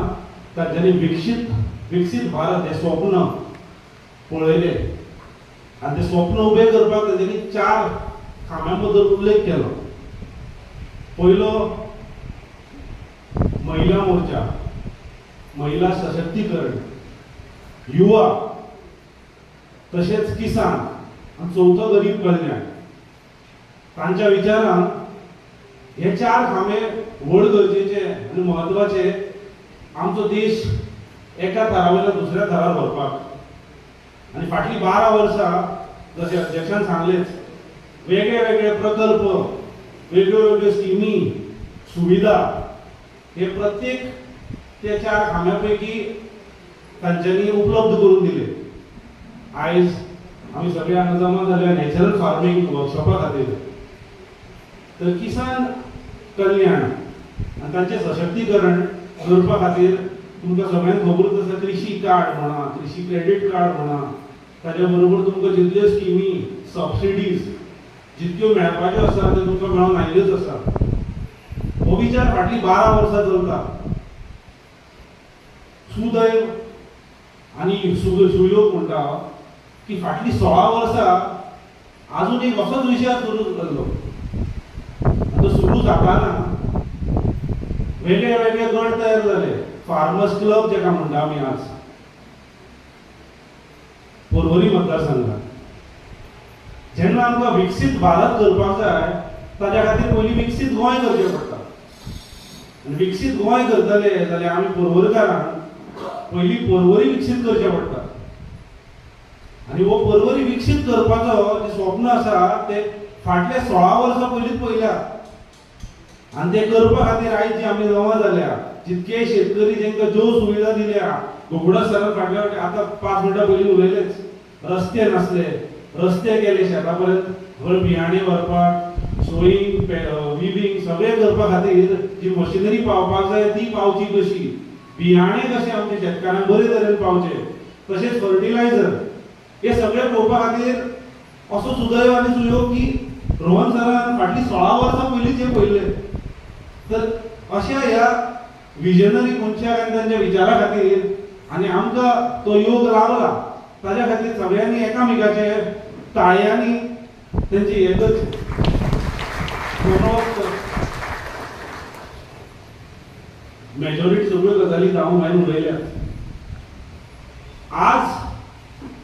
तांच्यांनी विकसीत भारत हें स्वप्न पळयलें. आनी तें स्वप्न उबें करपाक तांच्यांनी 4 खांब्यां बद्दल उल्लेख केलो. पयलो महिला मोर्चा, महिला सशक्तीकरण, युवा, तशेंच किसान आनी चवथो गरीब कल्याण. तांच्या विचारान हे 4 खांबे व्हड गरजेचे आनी म्हत्वाचे आमचो देश एका थरा वयल्यान दुसऱ्या थरार व्हरपाक. आनी फाटलीं 12 वर्सां जशें अध्यक्षान सांगलेच, वेगळे वेगळे प्रकल्प, वेगळ्यो वेगळ्यो स्किमी, सुविधा हे प्रत्येक त्या 4 खांब्या पैकी तांच्यांनी उपलब्ध करून दिले. आयज आमी सगळे हांगा जमा जाल्या नॅचरल फार्मींग वर्कशॉपा खातीर. तर किसान कल्याण आनी तांचें सशक्तीकरण करपा खातीर तुमकां सगळ्यांक खबरूच आसा, कृषी कार्ड म्हणा, कृषी क्रेडीट कार्ड म्हणा, ताज्या बरोबर तुमकां जितल्यो स्किमी, सबसिडीज जितक्यो मेळपाच्यो आसा त्यो तुमकां मेळोन आयिल्ल्योच आसा. हो विचार फाटलीं 12 वर्सां चलता. सुदैव आनी सुयोग म्हणटा की फाटलीं 16 वर्सां आजून एक असोच विचार सुरू जाल्लो. तो सुरू जाताना वेगळे वेगळे गट तयार जाले. फार्मर्स क्लब जेका म्हणटा आमी आज पर्वरी मतदारसंघात. जेन्ना आमकां विकसीत भारत करपाक जाय ताज्या खातीर पयलीं विकसीत गोंय करचें पडटा. आनी विकसीत गोंय करतले जाल्यार आमी पर्वरकारांक पयलीं पर्वरी विकसीत करचें पडटा. आनी हो पर्वरी विकसीत करपाचो जें स्वप्न आसा तें फाटल्या 16 वर्सां पयलींच पळयल्या. आनी तें करपा खातीर आयज जी आमी जमा जाल्या, जितके शेतकरी जेंकां ज्यो सुविधा दिल्या, गोकुळदास सरान फाटल्या फावटी आतां 5 मिनटां पयलीं उलयलेच, रस्ते नासले, रस्ते गेले शेता पर्यंत, बियाणे व्हरपाक, सोईंग, विवींग सगळें करपा खातीर जी मशिनरी पावपाक जाय ती पावची कशी, बियाणे कशें आमच्या शेतकारांक बरे तरेन पावचे, तशेंच फर्टिलायझर, हे सगळें पळोवपा खातीर असो सुदैव आनी सुयोग की रोहन सरान फाटलीं 16 वर्सां पयलींच हें पळयल्लें. तर अशा ह्या विजनरी मनशाक आनी तांच्या विचारा खातीर आनी आमकां तो योग लावला ताज्या खातीर सगळ्यांनी एकामेकाचे ताळयांनी तेंचे हें करचें. मेजॉरिटी सगळ्यो गजाली जावं हांवें उलयल्यात. आज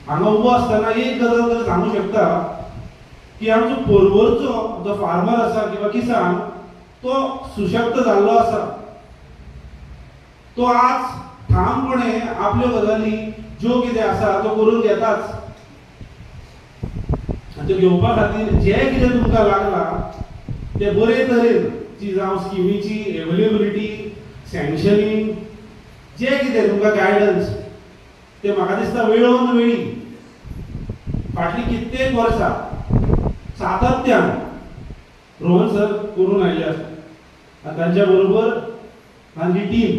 हांगा उबो आसतना एक गजाल तर सांगू शकता की आमचो पर्वरचो जो फार्मर आसा किंवा किसान तो सुशक्त जाल्लो आसा. तो आज ठामपणे आपल्यो गजाली ज्यो कितें आसा तो करून घेताच. आनी त्यो घेवपा खातीर जें कितें तुमकां लागलां तें बरे तरेन ती जावं स्किमीची एवेलेबिलिटी, सँक्शनींग, जें कितें तुमकां गायडन्स तें म्हाका दिसता वेळोन वेळी फाटलीं कित्येक वर्सां सातत्यान रोहन सर करून आयिल्ले आसा. आनी तांच्या बरोबर तांची टीम,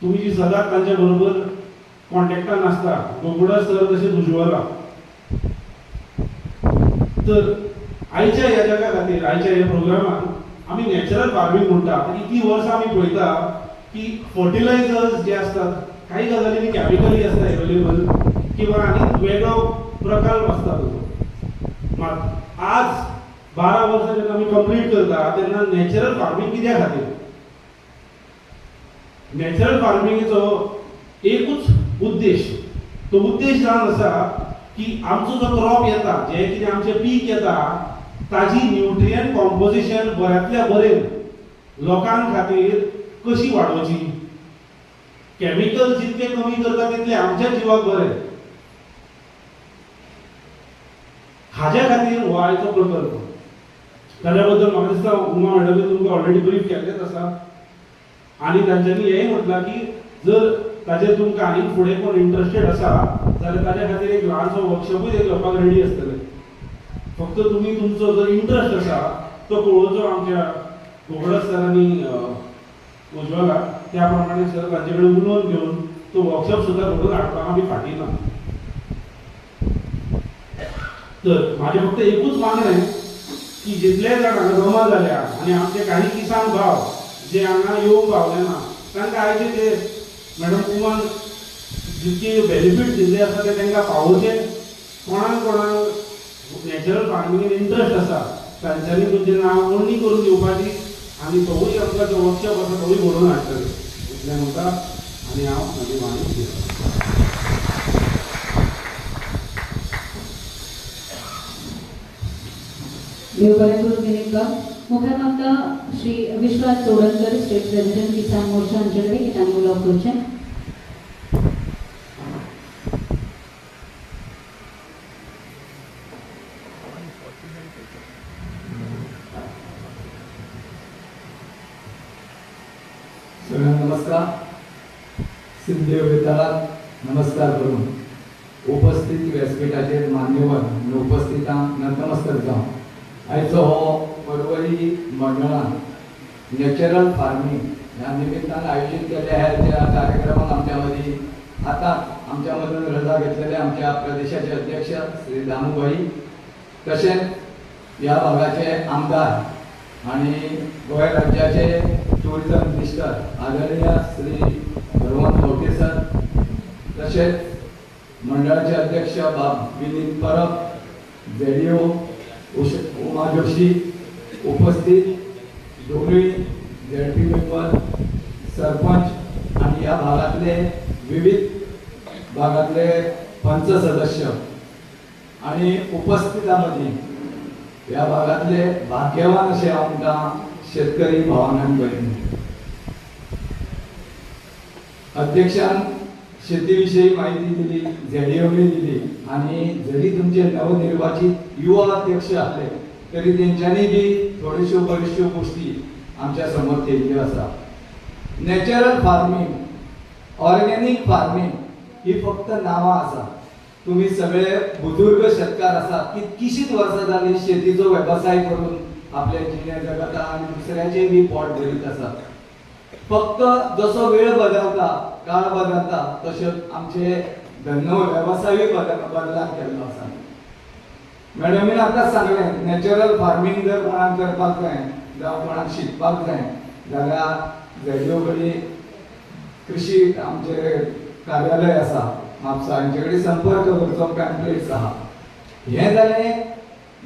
तुमी जी सदांच तांच्या बरोबर कॉन्टेक्टान आसता, गोकुळदास सर तशेंच उज्वला. तर आयच्या ह्या जगा खातीर, आयच्या ह्या प्रोग्रामान आमी नॅचरल फार्मींग म्हणटा. आनी इतलीं वर्सां आमी पळयता की फर्टिलायझर्स जे आसतात काही गजालींनी कॅमिकली आसता एवेलेबल किंवा आनी वेगळो प्रकार आसता ताचो. मात आज 12 वर्सां जेन्ना आमी कंप्लीट करता तेन्ना नॅचरल फार्मींग कित्या खातीर? नॅचरल फार्मिंगेचो एकूच उद्देश, तो उद्देश जावन आसा की आमचो जो क्रॉप येता, जें कितें आमचें पीक येता ताजी न्युट्रियंट कॉम्पोजिशन बऱ्यांतल्या बरें लोकां खातीर कशी वाडोवची. केमिकल जितके कमी करता तितलें आमच्या जिवाक बरें. हाज्या खातीर हो आयचो प्रकल्प. ताज्या बद्दल म्हाका दिसता उमा मॅडमीन तुमकां ऑलरेडी ब्रीफ केल्लेंच आसा. आनी तांच्यांनी हेंय म्हटलां की जर ताजेर तुमकां आनीक फुडें कोण इंट्रस्टेड आसा जाल्यार ताज्या खातीर एक ल्हानसो वर्कशॉपूय ते घेवपाक रेडी आसतले. फक्त तुमी तुमचो जर इंट्रस्ट आसा तो पळोवचो आमच्या गोकुळदास सर आनी उज्वला, त्या प्रमाणे सर तांचे कडेन उलोवन घेवन तो वर्कशॉप सुद्दां घडोवन हाडपाक आमी फाटीं ना. तर म्हाजें फक्त एकूच मागणें की जितले जाण हांगा जमा जाल्या आनी आमचे काही किसान भाव जे हांगा येवंक पावले ना तांकां आयचे जे मॅडम उमान जितके बेनिफीट दिल्ले आसा ते तांकां पावोवचे. कोणाक कोणाक नॅचरल फार्मिंगेन इंट्रस्ट आसा तांच्यांनी तुमचें नांव नोंदणी करून दिवपाची आनी तोवूय आमकां जो वर्कशॉप आसा तोवूय घडोवन हाडटले इतलें म्हणटा आनी हांव म्हजी वाणी दितां. देव बरें करूं दिलीप बाब. मुखार म्हाका श्री विश्वास चोडणकर, स्टेट प्रेसिडेंट किसान मोर्चा हांचे कडेन की तांणी उलोवप करचें. सगळ्यांना नमस्कार. सिद्धदेव वेताळाक नमस्कार करून उपस्थित व्यासपीठाचेर मान्यवर आनी उपस्थितांक नतमस्तक जावं. आयचो हो पर्वरी मंडळान नॅचरल फार्मींग ह्या निमित्तान आयोजीत केल्ल्या ह्या त्या कार्यक्रमाक आमच्या मदीं आतांच आमच्या मदून रजा घेतलेले आमच्या प्रदेशाचे अध्यक्ष श्री दामूभाई, तशेंच ह्या भागाचे आमदार आनी गोंय राज्याचे टुरिझम मिनिस्टर आदरणीय श्री रोहन खंवटे सर, तशेंच मंडळाचे अध्यक्ष बाब विनीत परब, झेडिओ उमा जोशी, उपस्थित दोनूय झेडपी मेंबर, सरपंच आनी ह्या भागांतले विविध भागांतले पंच सदस्य आनी उपस्थितां मदीं ह्या भागांतले भाग्यवान अशें हांव म्हणटा शेतकरी भावान आनी भयणींनी. अध्यक्षान शेती विशयी माहिती दिली, झेडीओनी दिली आनी जरी तुमचे नवनिर्वाचित युवा अध्यक्ष आसले तरी तेंच्यांनी बी थोड्योश्यो बऱ्योचश्यो गोश्टी आमच्या समोर केल्ल्यो आसा. नॅचरल फार्मींग, ऑर्गेनीक फार्मींग ही फक्त नांवां आसा. तुमी सगळे बुजुर्ग शेतकार आसा, कितकीशींच वर्सां जाली शेतीचो वेवसाय करून आपले जिणे जगता आनी दुसऱ्याचें बी पोट भरीत आसा. फक्त जसो वेळ बदलता, काळ बदलता, तशें आमचे धंदो वेवसायूय बदलांत गेल्लो आसा. मॅडमीन आतांच सांगलें, नॅचरल फार्मींग जर कोणाक करपाक जाय जावं कोणाक शिकपाक जाय जाल्यार झेडिओ कडेन कृशी आमचे कार्यालय आसा म्हापसा, हांचे कडेन संपर्क करचो, पॅम्पलेट्स आहा. हें जालें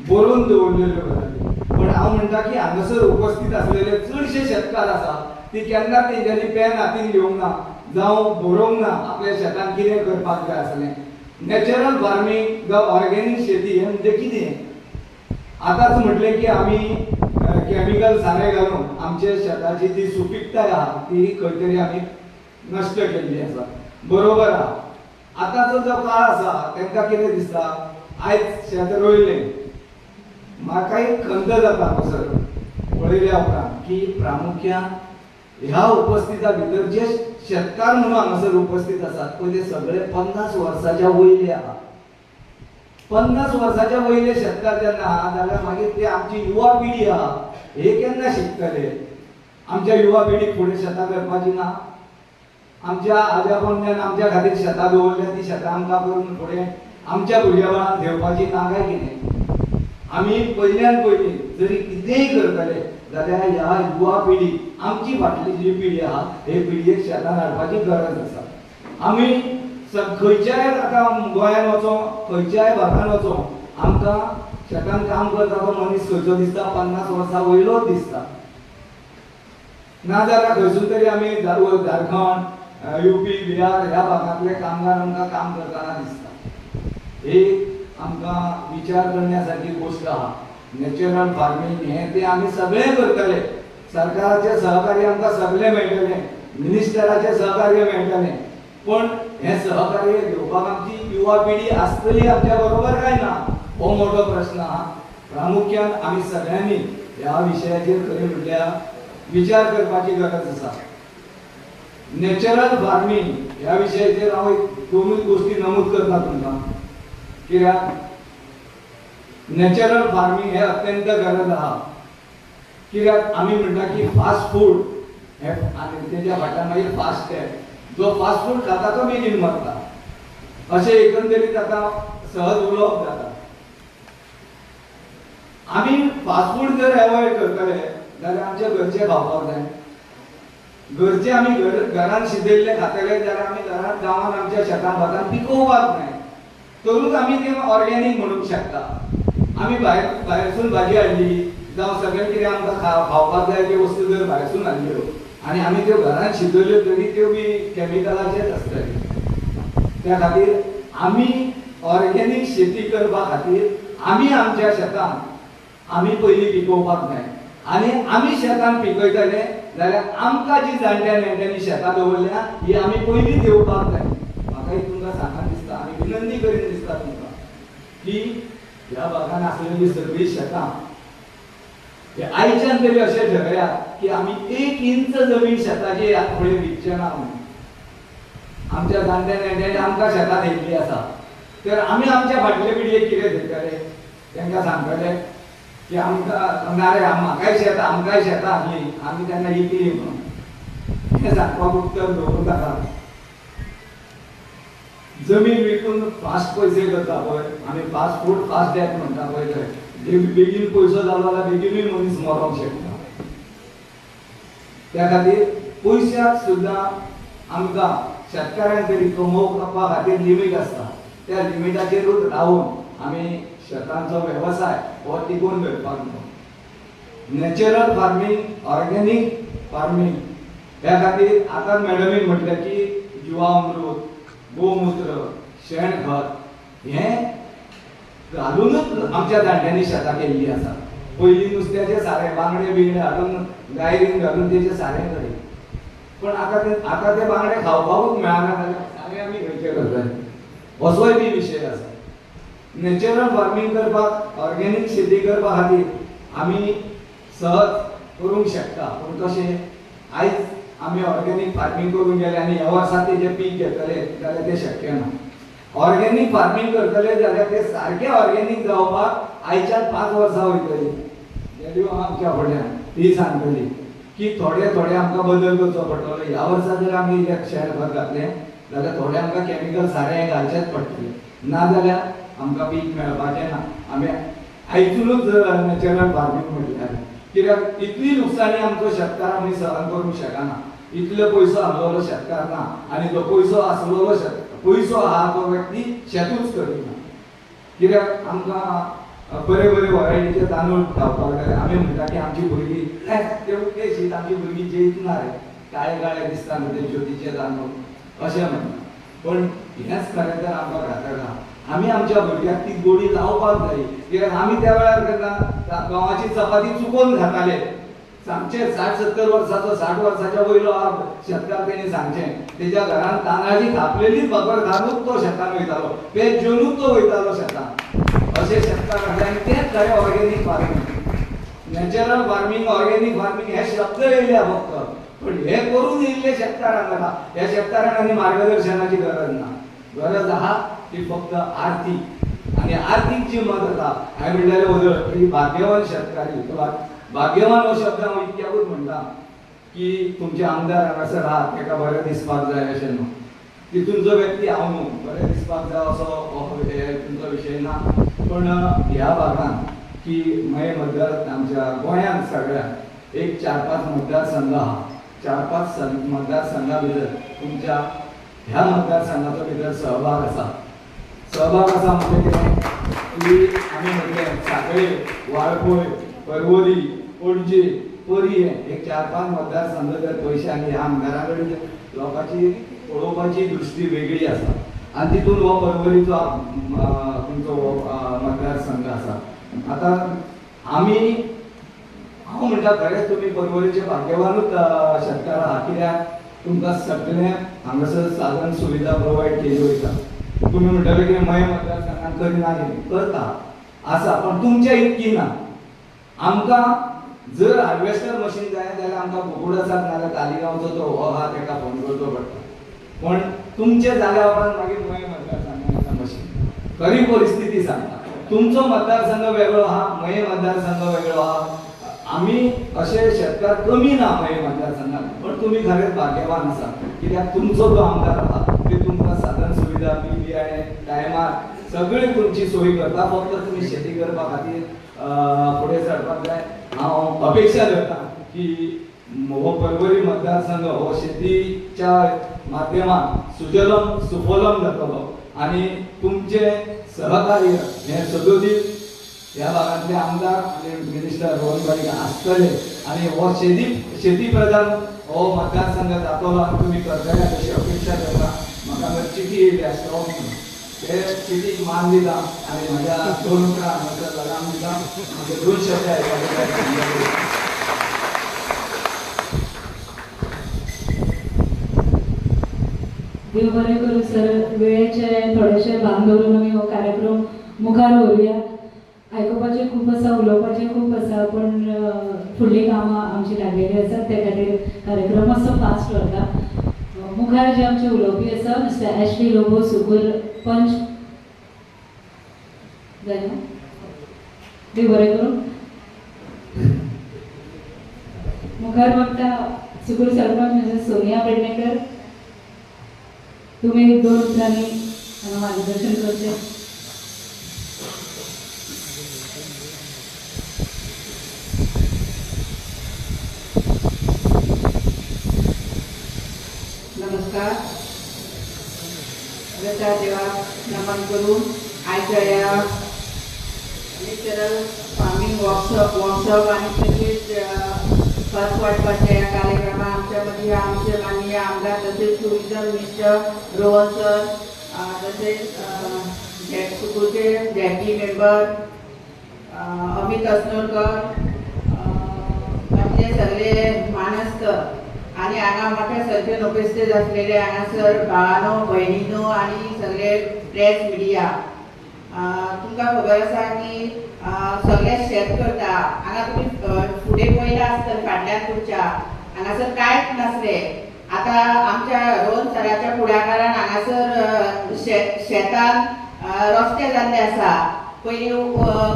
बरोवन दवरलेल्यो गजाली. पण हांव म्हणटा की हांगासर उपस्थित आसलेले चडशे शेतकार आसा ती केन्ना तेंच्यांनी पेन हातीन घेवंक ना जावं बरोवंक ना आपल्या शेतान कितें करपाक जाय आसलें. नॅचरल फार्मींग जावं ऑर्गेनीक शेती हें म्हणजे कितें? आतांच म्हटलें की आमी केमिकल सारें घालून आमच्या शेताची जी सुपीकताय आहा ती खंय तरी आमी नश्ट केल्ली आसा. बरोबर आहा. आतांचो जो काळ आसा तांकां कितें दिसता, आयज शेत रोयलें, म्हाका एक खंत जाता हांगासर पळयल्या उपरांत की प्रामुख्यान ह्या उपस्थिता भितर जे शेतकार म्हणून हांगासर उपस्थित आसात पळय ते सगळे 50 वर्साच्या वयले आहा. 50 वर्साच्या वयले शेतकार जेन्ना आहा जाल्यार मागीर ते आमची युवा पिढी आहा हे केन्ना शिकतले? आमच्या युवा पिढीक फुडें शेतां करपाची ना. आमच्या आज्या पणज्यान आमच्या खातीर शेतां दवरल्या, ती शेतां आमकां करून फुडें आमच्या भुरग्या बाळांक घेवपाची ना काय कितें? आमी पयल्यान पयलीं जरी कितेंय करतले जाल्यार ह्या युवा पिढी, आमची फाटली जी पिढी आहा हे पिढयेक शेतान हाडपाची गरज आसा. आमी खंयच्याय आतां गोंयान वचो, खंयच्याय भागान वचो, आमकां शेतान काम करता तो मनीस खंयचो दिसता? 50 वर्सां वयलोच दिसता. नाजाल्यार खंयसून तरी आमी झारखंड, यूपी, बिहार ह्या भागांतले कामगार आमकां काम करतना दिसता. एक आमकां विचार करण्या सारकी गोश्ट आहा. नॅचरल फार्मींग हें तें आमी सगळें करतले, सरकाराचें सहकार्य आमकां सगळें मेळटलें, मिनिस्टराचें सहकार्य मेळटलें, पण हें सहकार्य घेवपाक आमची युवा पिढी आसतली आमच्या बरोबर काय ना हो मोठो प्रश्न आहा. प्रामुख्यान आमी सगळ्यांनी ह्या विशयाचेर खरें म्हटल्यार विचार करपाची गरज आसा. नॅचरल फार्मींग ह्या विशयाचेर हांव एक दोनूच गोश्टी नमूद करता तुमकां. कित्याक नॅचरल फार्मींग हे अत्यंत गरज आहा. कित्याक आमी म्हणटा की फास्ट फूड हे आनी तेज्या फाटल्यान मागीर फास्ट स्टेप, जो फास्ट फूड खाता तो बेगीन मरता अशें एकंदरीत आतां सहज उलोवप जाता. आमी फास्ट फूड जर एवॉयड करतले जाल्यार आमचे घरचे खावपाक जाय. घरचे आमी घरान शिजयल्ले खातले जाल्यार आमी घरांत गांवांत आमच्या शेतान भातान पिकोवपाक जाय. तरूच आमी तें ऑर्गेनीक म्हणूंक शकता. आमी भायरसून भाजी हाडली जावं सगळें कितें आमकां खावपाक जाय त्यो वस्तू जर भायरसून हाडल्यो आनी आमी त्यो घरांत शिजयल्यो तरी त्यो बी कॅमिकलाचेच आसतले. त्या खातीर आमी ऑर्गेनीक शेती करपा खातीर आमी आमच्या शेतांत आमी पयलीं पिकोवपाक जाय आनी आमी शेतान पिकयतले जाल्यार आमकां जी जाणट्या नेणट्यांनी शेतां दवरल्या ही आमी पयलीं घेवपाक जाय. म्हाका एक तुमकां सांगन दिसता आनी विनंती करीन दिसता तुमकां की ह्या भागान आसलेली सगळीं शेतां हे आयच्यान तरी अशें ठरया की आमी 1 इंच जमीन शेताची ह्या फुडें विकचे ना म्हणून. आमच्या जाणट्या नेणट्यांनी आमकां शेतां दिल्ली आसा तर आमी आमच्या फाटले पिळगेक कितें दितले तांकां सांगतले की आमकां ना रे म्हाकाय शेतां आमकांय शेतां आहली आमी तेन्ना इकली म्हणून. हें सांगपाक उत्तर दवरूं नाका. जमीन विकून फास्ट पयशे करता पळय आमी फास्ट फूड फास्ट डेथ म्हणटा पळय ते बेगीन पयसो जालो जाल्यार बेगीनूय मनीस मरोंक शकता. त्या खातीर पयशाक सुद्दां आमकां शेतकाऱ्यांक तरी कमोवपा खातीर लिमीट आसता. त्या लिमिटाचेरूच रावून आमी शेतांचो वेवसाय हो टिकोवन दवरपाक जाय. नॅचरल फार्मींग, ऑर्गेनीक फार्मींग ह्या खातीर आतां मॅडमीन म्हटलें की जिवामृत, गोमूत्र, शेणखत हें घालुनूच आमच्या जाणट्यांनी शेतां केल्ली आसा. पयलीं नुस्त्याचें सारें बांगडे बिंगडे हाडून गायरीन घालून तेचें सारें करी, पण आतां ते बांगडे खावपाकूच मेळना जाल्यार सारें आमी खंयचें करतले असोय बी विशय आसा. नॅचरल फार्मींग करपाक, ऑर्गेनीक शेती करपा खातीर आमी सहज करूंक शकता. पूण कशें आयज आमी ऑर्गेनीक फार्मींग करूंक गेले आनी ह्या वर्सा तेजें पीक घेतले जाल्यार तें शक्य ना. ऑर्गेनीक फार्मींग करतले जाल्यार ते सारकें ऑर्गेनीक जावपाक आयच्यान 5 वर्सां वयतली. जेल्यू आमच्या फुडल्यान ती सांगतली की थोडे थोडे आमकां बदल करचो पडटलो. ह्या वर्सा जर आमी शेणखत घातलें जाल्यार थोडे आमकां कॅमिकल सारें घालचेंच पडटलें, ना जाल्यार आमकां पीक मेळपाचें ना. आमी आयचुनूच नॅचरल फार्मींग म्हटल्यार कित्याक इतली लुकसाणी आमचो शेतकार आमी सहन करूंक शकना. इतलो पयसो आसलेलो शेतकार ना आनी तो पयसो आसलेलो पयसो आहा तो व्यक्ती शेतूच करिना. कित्याक आमकां बरे बरे वरायटीचे तांदूळ खावपाक जाय. आमी म्हणटा की आमची भुरगीं ते शीत आमची भुरगीं जेयतना रे काळे काळे दिसता न्हू ते ज्योतीचे तांदूळ अशें म्हणटा. पण हेंच खरें तर आमकां घातक आहा. आमी आमच्या भुरग्यांक ती गोडी लावपाक जाय. कित्याक आमी त्या वेळार केन्ना गंवाची चपाती चुकोवन खाताले. सांगचें 60-70 वर्साचो 60 वर्साच्या वयलो शेतकार तेणी सांगचें तेज्या घरान तांदळाची थापलेलीच भाकर खावनूच तो शेतान वयतालो, पेज जेवनूच तो वयतालो शेतान. अशें शेतकार आसले आनी तेंच खरें organic farming. Natural farming, organic farming हे शब्द येयल्या फक्त, पण हे करून येयल्ले शेतकारांक आहा. ह्या शेतकारांक आनी मार्गदर्शनाची गरज ना. गरज आहा ती फक्त आर्थीक, आनी आर्थीक जी मदत आहा हांवें म्हणलेलें वदळ की भाग्यवान शेतकारी. भाग्यवान हो शब्द हांव इतक्याकूच म्हणटा की तुमचे आमदार हांगासर आहा ताका बरें दिसपाक जाय अशें न्हू, तितून जो व्यक्ती हांव न्हू बरें दिसपाक जाय असो हो तुमचो विशय ना. पण ह्या भागान की मये मतदार आमच्या गोंयांत सगळ्याक एक 4-5 मतदारसंघ आहा. 4-5 मतदारसंघा भितर तुमच्या ह्या मतदारसंघाचो भितर सहभाग आसा. सहभाग आसा म्हणजे कितें की आमी म्हटलें साखळे, वाळपय, परवरी, पणजे, पर्यें एक 4-5 मतदारसंघ जर पयशे आनी ह्या आमदारा कडेन लोकांची पळोवपाची दृश्टी वेगळी आसा आनी तितून हो परवरीचो तुमचो हो मतदारसंघ आसा. आतां आमी हांव म्हणटा खरेंच तुमी परवरीचे भाग्यवानूच शेतकार आहा. कित्याक तुमकां सगळें हांगासर साधन सुविधा प्रोवायड केली वयता. तुमी म्हणटले की मये मतदारसंघान करिना कितें करता आसा, पण तुमच्या इतकी ना. आमकां जर हार्वेस्टर मशीन जाय जाल्यार आमकां गोकुळासाक नाजाल्यार तालिगांवचो तो हो आहा ताका फोन करचो पडटा. पण तुमचें जाल्या उपरांत मागीर मये मतदारसंघान येता मशीन. खरी परिस्थिती सांगता, तुमचो मतदारसंघ वेगळो आहा, मये मतदारसंघ वेगळो आहा. आमी अशे शेतकार कमी ना मये मतदारसंघान, पण तुमी खरेंच भाग्यवान आसा. कित्याक तुमचो जो आमदार आहा ते तुमकां साधन सुविधा बी बियाणे टायमार सगळी तुमची सोय करता. फक्त तुमी शेती करपा खातीर फुडें सरपाक जाय. हांव अपेक्षा धरता की हो परवरी मतदारसंघ हो शेतीच्या माध्यमान सुजलम सुफलम जातलो आनी तुमचें सहकार्य हें सदोदीत ह्या भागांतले आमदार आनी मिनिस्टर रोहन गाडीकर आसतले आनी हो शेती प्रधान हो मतदारसंघ जातलो आनी तुमी करतले अशी अपेक्षा करता. म्हाका जर चिटी येयली आसता म्हणून ते चिटीक मान दिता आनी म्हज्या दोन उतरां हांगासर लगाम दिता. म्हजे दोन शब्द आयकपाचे. देव बरें करूं सर, वेळेचे थोडेशे भान दवरून आमी हो कार्यक्रम मुखार व्हरुया. आयकुपाचें खूब आसा, उलोवपाचें खूब आसा, पूण फुडलीं कामां आमची लागलेली आसात, ते खातीर कार्यक्रम मातसो फास्ट व्हरता. मुखार जे आमचे उलोवपी आसा मिस्टर एशली लोबो, सुगूर पंच जालें. देव बरें करूं. मुखार मागता सुगूर सरपंच मिसेस सोनिया पेडणेकर, तुमी दोन उतरांनी हांगा मार्गदर्शन करचें. नमस्कार. देवाक नमन करून आयच्या ह्या नॅचरल फार्मींग वर्कशॉप आनी तशेंच खत वांटपाच्या ह्या कार्यक्रमाक आमच्या मदीं आमचे माननीय आमदार तशेंच टुरिजम मिनिस्टर रोहन सर, तशेंच सुकूरचे झेडपी मेंबर अमित असनोडकर, बाकीचे सगळे मानस्त आनी हांगा मोठ्या संख्येन उपस्थित आसलेले हांगासर भावानो भयणीनो आनी सगळे प्रेस मिडिया. तुमकां खबर आसा की सगळे शेत करता. हांगा तुमी फुडें पळयलां आसतलें फाटल्यान तुमच्या हांगासर कांयच नासलें. आतां आमच्या रोहन सराच्या फुडाकारान हांगासर शेतान रस्ते जाल्ले आसा. पयलीं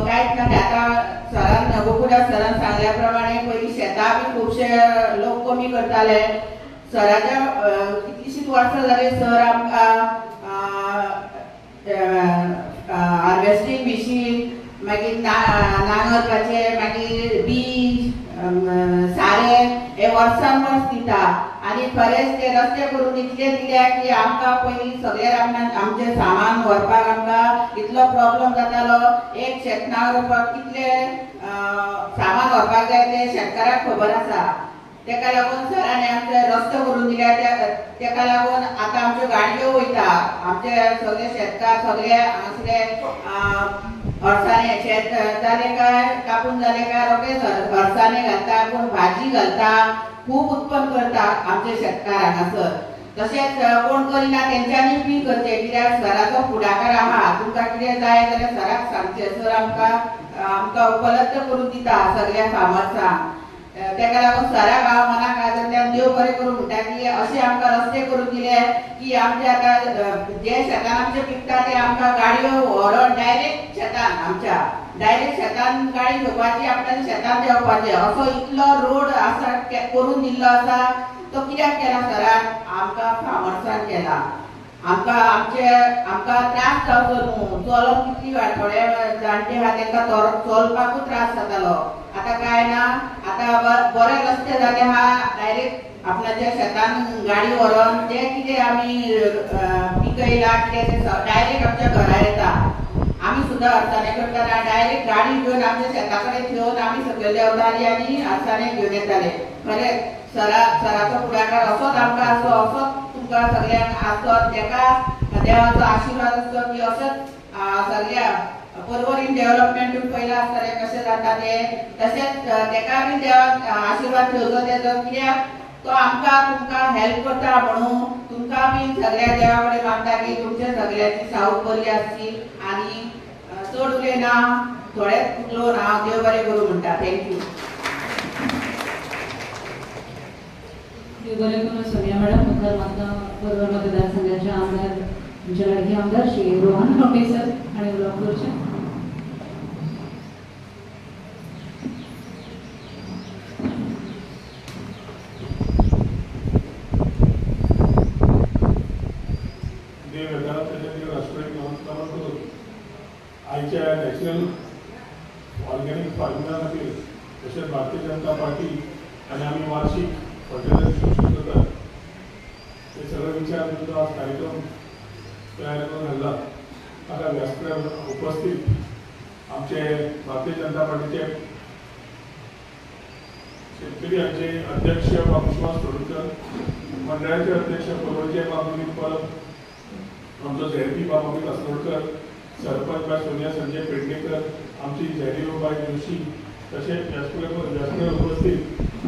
कांयच नासलें. आतां सरान गोकुळदास सरान सांगल्या प्रमाणे पयलीं शेतां बी खुबशे लोक कमी करताले. सराच्या कितलींशींच वर्सां जालीं सर आमकां हार्वेस्टींग मशीन, मागीर नांगरपाचें, मागीर बीज, सारें हे वर्सान वर्स दिता. आनी खरेंच ते रस्ते करून इतले दिल्या की आमकां पयलीं सगळे आमचें सामान व्हरपाक आमकां इतलो प्रॉब्लम जातालो. एक शेत नांगरपाक कितले सामान व्हरपाक जाय तें शेतकाराक खबर आसा. तेका लागून सरांनी आमचे रस्तो करून दिल्या. तेका लागून आतां आमच्यो गाडयो वयता. आमचे सगळे शेतकार सगळे हांगासले अडसाणे शेत जालें काय कापून जालें काय रोखडे अडसाणे घालता, कोण भाजी घालता, खूब उत्पन्न करता आमचे शेतकार हांगासर. तशेंच कोण करिना तेंच्यांनी बी करचें, कित्याक सराचो फुडाकार आहा. तुमकां कितें जाय जाल्यार सराक सांगचें, सर आमकां आमकां उपलब्ध करून दिता सगळ्या फार्मर्सांक. तेका लागून सराक हांव मनाक आदार देव बरें करूं म्हणटा की अशें आमकां रस्ते करून दिले की आमचे आतां जे शेतान आमचें पिकता ते आमकां गाडयो व्हरोन डायरेक्ट शेतान आमच्या डायरेक्ट शेतान गाडी घेवपाची, आपल्यान शेतान देंवपाचें, असो इतलो रोड आसा करून दिल्लो आसा. तो कित्याक केला सरान? आमकां फार्मर्सान केला. आमकां आमचे आमकां त्रास जावचो न्हू. चलोन कितली वेळ थोडे जाणटे आहा तेंकां चलपाकूच त्रास जातालो. आतां कांय ना, आतां बरे रस्ते जाले आहा. डायरेक्ट आपणाच्या शेतान गाडी व्हरोन जें कितें आमी पिकयलां कितें तें डायरेक्ट आमच्या घरा येता. आमी सुद्दां अडचणे करतना डायरेक्ट गाडी घेवन आमच्या शेता कडेन थेवन आमी सकयल देंवताली आनी अडचणे घेवन येताले. खरेंच सराचो फुडाकार असोच आमकां आसचो, असोच तुमकां सगळ्यांक आसचो. तेका देवाचो आशिर्वाद आसचो की असोच सगळ्या पर्वरीन डेव्हलपमेंटून पयलां आसतलें कशें जाता तें, तशेंच तेका बी देवाक आशिर्वाद ठेवचो तेजो, कित्याक तो आमकां तुमकां हेल्प करता. म्हणून तुमकां बी सगळ्या देवा कडेन मागता की तुमच्या सगळ्याची सावक बरी आसची. आनी चड उलयना, थोडेच उलोवन हांव देव बरें करूं म्हणटा. Thank you. देव बरें करूं सोनिया मॅडम. मुखार मागता पर्वर मतदारसंघाचे आमदार आमचे लाडके आमदार श्री रोहन खंवटे सर आनी उलोवप करचें. आयच्या नॅशनल ऑर्गॅनीक फार्मिंगा खातीर तशेंच भारतीय जनता पार्टी आनी आमी वार्षीक फर्टिलायझर डिस्ट्रिब्युशन करतात ते सगळे विचार तुमचो आज कार्यक्रम तयार करून हाडला ताका व्यासपीठार उपस्थित आमचे भारतीय जनता पार्टीचे शेतकरी हांचे अध्यक्ष बाब विश्वास तोडकर, मंडळाचे अध्यक्ष पर्वरीचे बाब दिलीप परब, आमचो झेडपी बाब अमित अस्नोडकर, सरपंच बाय सोनिया संजय पेडणेकर, आमची झेडीओ बाय जोशी, तशेंच व्यासपीठार उपस्थित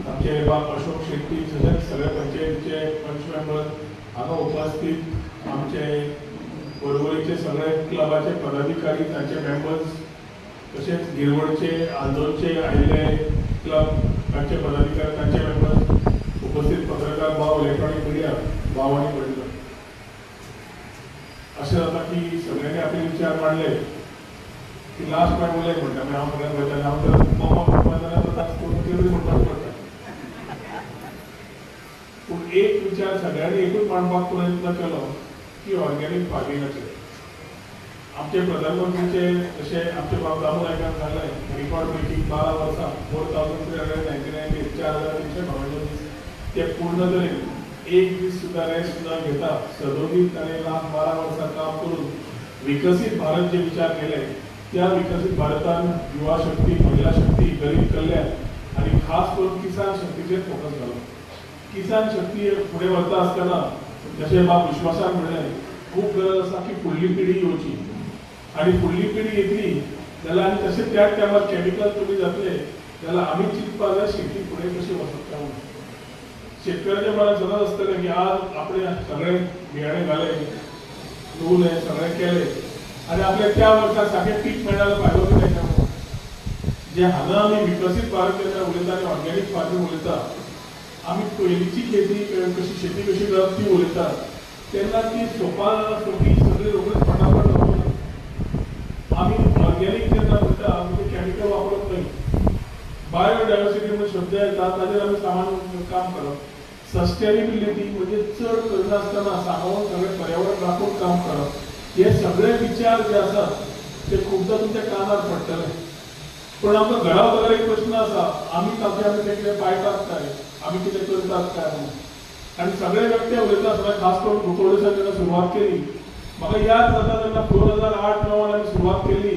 आमचे बाब अशोक शेट्टी, तशेंच सगळे पंचायतीचे पंच मेंबर हांगा उपस्थित आमचे पर्वरीचे सगळे क्लबाचे पदाधिकारी, तांचे मेंबर्स, तशेंच गिरवडचे आंदोलचे आयिल्ले क्लब तांचे पदाधिकारी, तांचे मेंबर्स, उपस्थित पत्रकार भाव, इलेक्ट्रॉनिक मिडिया भाव आनी भयणीं. अशें जाता की सगळ्यांनी आपले विचार मांडले की लास्ट मागीर उलय म्हणटा, मागीर हांव सगळ्यांक वयता हांव जर मामा म्हणपा जाल्यार तरी म्हणपाक पडटा. पूण एक विचार सगळ्यांनी एकूच मांडपाक प्रयत्न केलो की ऑर्गेनीक फार्मिंगाचेर आमचे प्रधानमंत्रीचे जशें आमचे बाब दामू नायकान सांगलें, रिकॉर्ड ब्रेकींग 12 वर्सां 4,399 दीस, 4,399 दीस ते पूर्ण तरेन एक दीस सुद्दां रेस्ट न घेता सदोदीत ताणें लास्ट 12 वर्सां काम करून विकसीत भारत जे विचार केले त्या विकसीत भारतान युवा शक्ती, महिला शक्ती, गरीब कल्याण आनी खास करून किसान शक्तीचेर फोकस घालो. किसान शक्ती फुडें व्हरता आसतना जशें बाब विश्वासान म्हणलें, खूब गरज आसा की फुडली पिढी येवची आनी फुडली पिढी येतली जाल्यार आनी तशें त्याच टायमार कॅमिकल कमी जातले जाल्यार आमी चिंतपाक जाय शेती फुडें कशी वचत काय म्हणून. शेतकऱ्याच्या मनात सदांच आसतलें की आज आपणे सगळें बियाणें घालें, लुवलें, सगळें केलें आनी आपल्या त्या वर्सा सारकें पीक मेळ्ळें जाल्यार फायदो कितें काय म्हणून. जे हांगा आमी विकसीत भारत जेन्ना उलयता आनी ऑर्गेनीक फार्मींग उलयता, आमी पयलींची खेती कशी, शेती कशी करप ती उलयता तेन्ना ती सोपा सोपी सगळी रोखडीच फटाफट जावची. आमी ऑर्गेनीक जेन्ना म्हणटा म्हणजे कॅमिकल वापरप न्हय, बायोडायवर्सिटी म्हणून शब्द येता ताजेर आमी सामान काम करप, सस्टेनेबिलिटी म्हणजे चड करनासतना सांबाळून सगळें पर्यावरण राखून काम करप, हे सगळे विचार जे आसात ते खुबदां तुमच्या कानार पडटले. पूण आमकां घरा वतकर एक प्रश्न आसा, आमी ताचे आमी ते कितें पाळटात काय, आमी कितें करतात काय म्हणून. आनी सगळे व्यक्ती उलयता आसतना खास करून कुंकळ्ळेसान जेन्ना सुरवात केली, म्हाका याद जाता तेन्ना 2008-9 आमी सुरवात केली,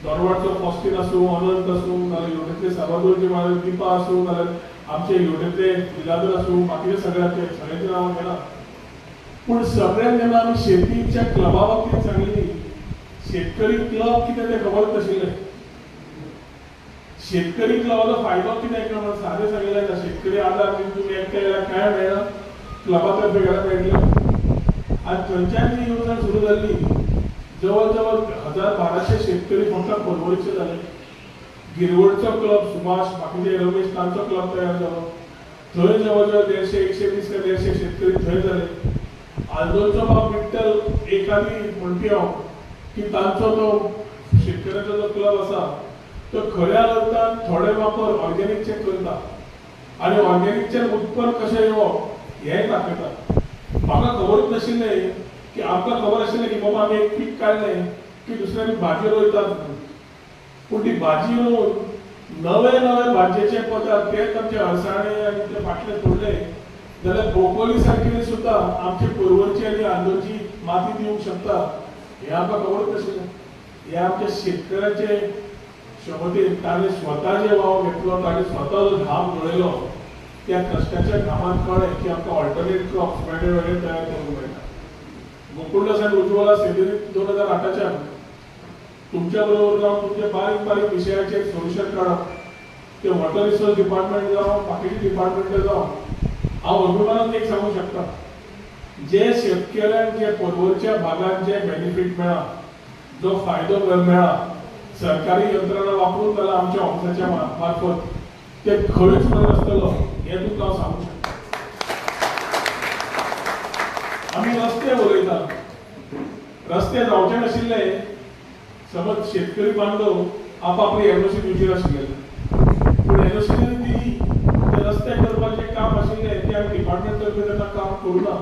दोरवाडचो फॉस्टीन आसूं, अनंत आसूं, नाजाल्यार युनिटेंतले साल्वादोरचे दीपा आसूं, नाजाल्यार आमचे युनिटेंतले बिलादर आसूं, बाकीचे सगळ्यांचे सगळ्यांचे नांवां घेना. पूण सगळ्यांक जेन्ना आमी शेतीच्या क्लबा बाबतींत सांगली, शेतकरी क्लब कितें तें खबरच नाशिल्लें. शेतकरी क्लबाचो फायदो कितें काय म्हणून सादें सांगिल्लें ना, शेतकरी आदार दिवन तुमी एकट्या गेल्यार कांय मेळना, क्लबा तर्फे गेल्यार मेळटलें. आनी थंयच्यान जी येवजण सुरू जाल्ली, जवळ जवळ 1,000-1,200 शेतकरी फक्त पर्वरीचे जाले. गिरवडचो क्लब सुभाष, बाकीचे रमेश तांचो क्लब तयार जालो, थंय जवळ जवळ 150, 120 काय 150 शेतकरी थंय जाले. आंदोलचो बाब विठ्ठल एकादी म्हणपी हांव की तांचो तो शेतकऱ्यांचो जो क्लब आसा तो खऱ्या अर्थान थोडे वापर ऑर्गेनीकचे करता आनी ऑर्गेनीकचें उत्पन्न कशें येवप हेंय दाखयता. म्हाका खबरूच नाशिल्लें की आमकां खबर आशिल्लें की बाबा आमी एक पीक काडलें की दुसऱ्यांनी भाजी रोयतात म्हणून, पूण ती भाजी रोवन नवे नवे भाजयेचे पदार्थ तेच आमचे अळसाणे आनी ते फाटले सोडले जाल्यार ब्रोकोली सारकिल्ली सुद्दां आमची पर्वरची आनी आंदोलची माती दिवंक शकता हें आमकां खबरूच नाशिल्लें. हें आमच्या शेतकऱ्याचे क्षमतेन ताणें स्वता जे वाव घेतलो, ताणें स्वता जो घाम गळयलो, त्या कश्टाच्या घामान कळ्ळें की आमकां ऑल्टरनेट क्रॉप्स वेगळे वेगळे तयार करूंक मेळटा. गोकुळदास आनी उज्वला सेगरीत 2008च्यान तुमच्या बरोबर जावन तुमच्या बारीक बारीक विशयाचेर सोल्युशन काडप, ते वॉटर रिसोर्स डिपार्टमेंट जावं बाकीचे डिपार्टमेंट जावं, हांव अभिमानान एक सांगूंक शकता, जे शेतकऱ्यांक जे पर्वरच्या भागान जे बेनिफीट मेळ्ळा, जो फायदो मेळ्ळा सरकारी यंत्रणा वापरून जाल्यार आमच्या ऑफिसाच्या मार्फत ते खंयच मेळनासतलो हें तुमकां हांव सांगूंक शकता. आमी रस्ते उलयतात, रस्ते जावचे नाशिल्ले समज शेतकरी बांधव आपापली एनओसी दिवची नाशिल्ले, पूण एनओसी जरी दिली ते रस्ते करपाचें काम आशिल्लें तें आमी डिपार्टमेंट तर्फे तेन्ना काम करूं ना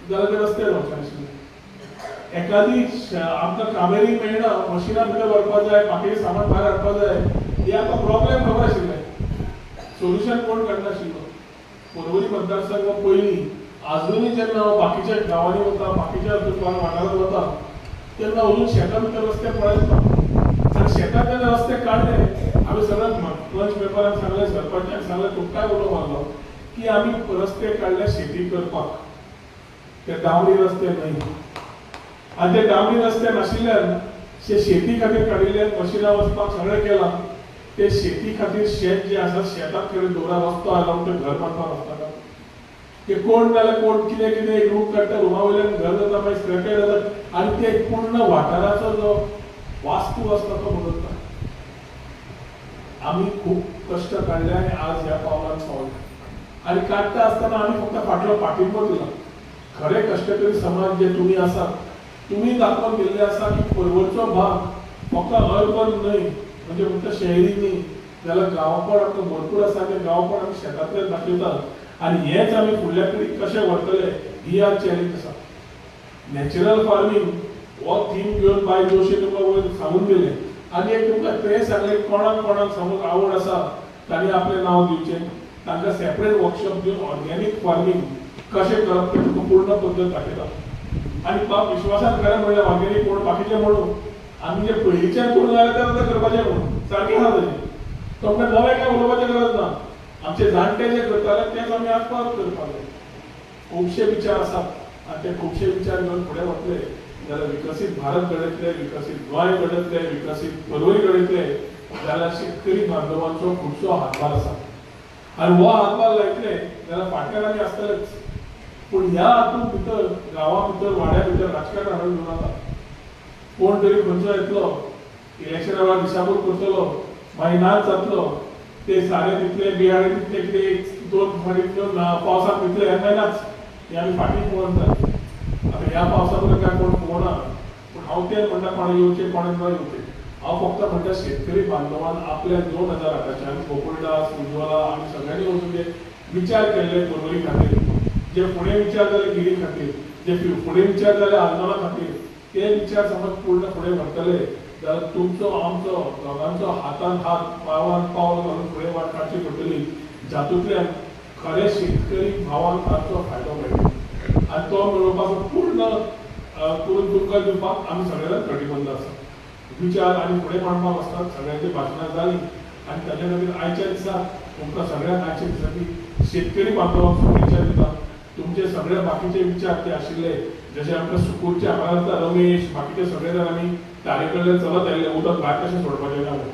जाल्यार ते रस्ते जावचे नाशिल्ले. एकादी आमकां कामेरी मेळना, मशिनां भितर व्हरपाक जाय, बाकीचें सामान भायर हाडपाक जाय, हें आमकां प्रॉब्लेम खबर आशिल्लें, सोल्युशन कोण काडनाशिल्लो. पर्वरी मतदारसंघ पयलीं आजुनूय जेन्ना हांव बाकीच्या गांवांनी वता, बाकीच्या वाठारांत वता तेन्ना अजून शेतां भितर रस्ते पळयता. आनी शेतां जेन्ना रस्ते काडले, आमी सगळ्यात पंच मेंबरांक सांगलें, सरपंचाक सांगलें, तुमकांय उलो मारलो की आमी रस्ते काडले शेती करपाक, ते डांबरी रस्ते न्हय. आनी ते डांबरी रस्ते नाशिल्ल्यान शेती खातीर काडिल्ल्यान मशिनां वचपाक सगळें केलां. ते शेती खातीर शेत जें आसा शेताक खंय दवरा रस्तो आयलो म्हणटकीर घर बांदपाक वचनाका. ते कोण जाल्यार कोण कितें कितें एक रूम काडटा, रुमा वयल्यान घर जाता, मागीर स्क्रॅपेर जाता आनी ते पूर्ण वाठाराचो जो वास्तू आसता तो बदलता. आमी खूब कश्ट काडले आनी आज ह्या पावलान पावले. आनी काडटा आसतना आमी फक्त फाटलो पाठिंबो दिला. खरे कश्टकरी समाज जे तुमी आसात, तुमी दाखोवन दिल्ले आसा की पर्वरचो भाग फक्त अर्बन न्हय, म्हणजे फक्त शहरी न्ही, जाल्यार गांवपण आमकां भरपूर आसा. तें गांवपण आमी शेतांतल्यान दाखयतात आनी हेच आमी फुडल्या पिळगेक कशें व्हरतले ही आज चॅलेंज आसा. नॅचरल फार्मींग हो थीम घेवन बाय जोशी तुमकां वयर सांगून दिलें आनी एक तुमकां तें सांगलें, कोणाक कोणाक समज आवड आसा तांणी आपलें नांव दिवचें, तांकां सेपरेट वर्कशॉप दिवन ऑर्गेनीक फार्मींग कशें करप तें तुमकां पूर्ण पद्दत दाखयता. आनी बाब विश्वासान खरें म्हणल्यार ऑर्गेनीक कोण बाकीचें म्हणून आमी जे पयलींच्यान करून जाल्यार तें आतां करपाचें म्हणून सारकें आसा तशें. तुमकां नवें कांय उलोवपाचें गरज ना. आमचे जाणटे जे करताले तेच आमी आज परत करपाक जाय. खुबशे विचार आसात आनी ते खुबशे विचार घेवन फुडें वतले जाल्यार विकसीत भारत घडयतले, विकसीत गोंय घडयतले, विकसीत पर्वरी घडयतले जाल्यार शेतकरी बांधवांचो खुबसो हातभार आसा. आनी हो हातभार लायतले जाल्यार फाटल्यान आमी आसतलेच. पूण ह्या हातूंत भितर गांवा भितर वाड्या भितर राजकारण हाडून घेवन वता. कोण तरी खंयचो येतलो, इलेक्शना वेळार दिशाभूल करतलो, मागीर नाच जातलो, ते सारे दितले, बियाणे दितले, कितें एक दोन फावटी पावसाक दितले, हें मागीर नाच. हें आमी फाटीं पळोवन जालें. आतां ह्या पावसा बद्दल काय कोण पळोवना. पूण हांव तें म्हणटा कोणें येवचें कोणें न येवचें. हांव फक्त म्हणटा शेतकरी बांधवान आपल्या 2008च्यान गोकुळदास, उज्वला आमी सगळ्यांनी वचून जे विचार केल्ले पर्वरी खातीर, जे फुडें विचार जाले गिरी खातीर, जे फुडें विचार जाले आंदोलना खातीर, ते विचार समज पूर्ण फुडें व्हरतले जाल्यार तुमचो आमचो दोगांचो हातान हात पावलान पावल घालून फुडें वाट काडची पडटली, जातूंतल्यान खरे शेतकरी भावांक तांचो फायदो मेळटलो. आनी तो मेळोवपाचो पूर्ण करून तुमकां दिवपाक आमी सगळे जाण कटिबद्ध आसा. विचार आनी फुडें मांडपाक आसतात, सगळ्यांची भाशणां जालीं आनी ताच्या खातीर आयच्या दिसा तुमकां सगळ्यांक आयच्या दिसांनी शेतकरी बांधवांक शुभेच्छा दिता. तुमचे सगळे बाकीचे विचार ते आशिल्ले जशे आमकां सुकूरचे हांगा रमेश बाकीचे सगळे जाण आमी तारे कडल्यान चलत आयिल्ले, उदक भायर कशें सोडपाचें काय म्हणून.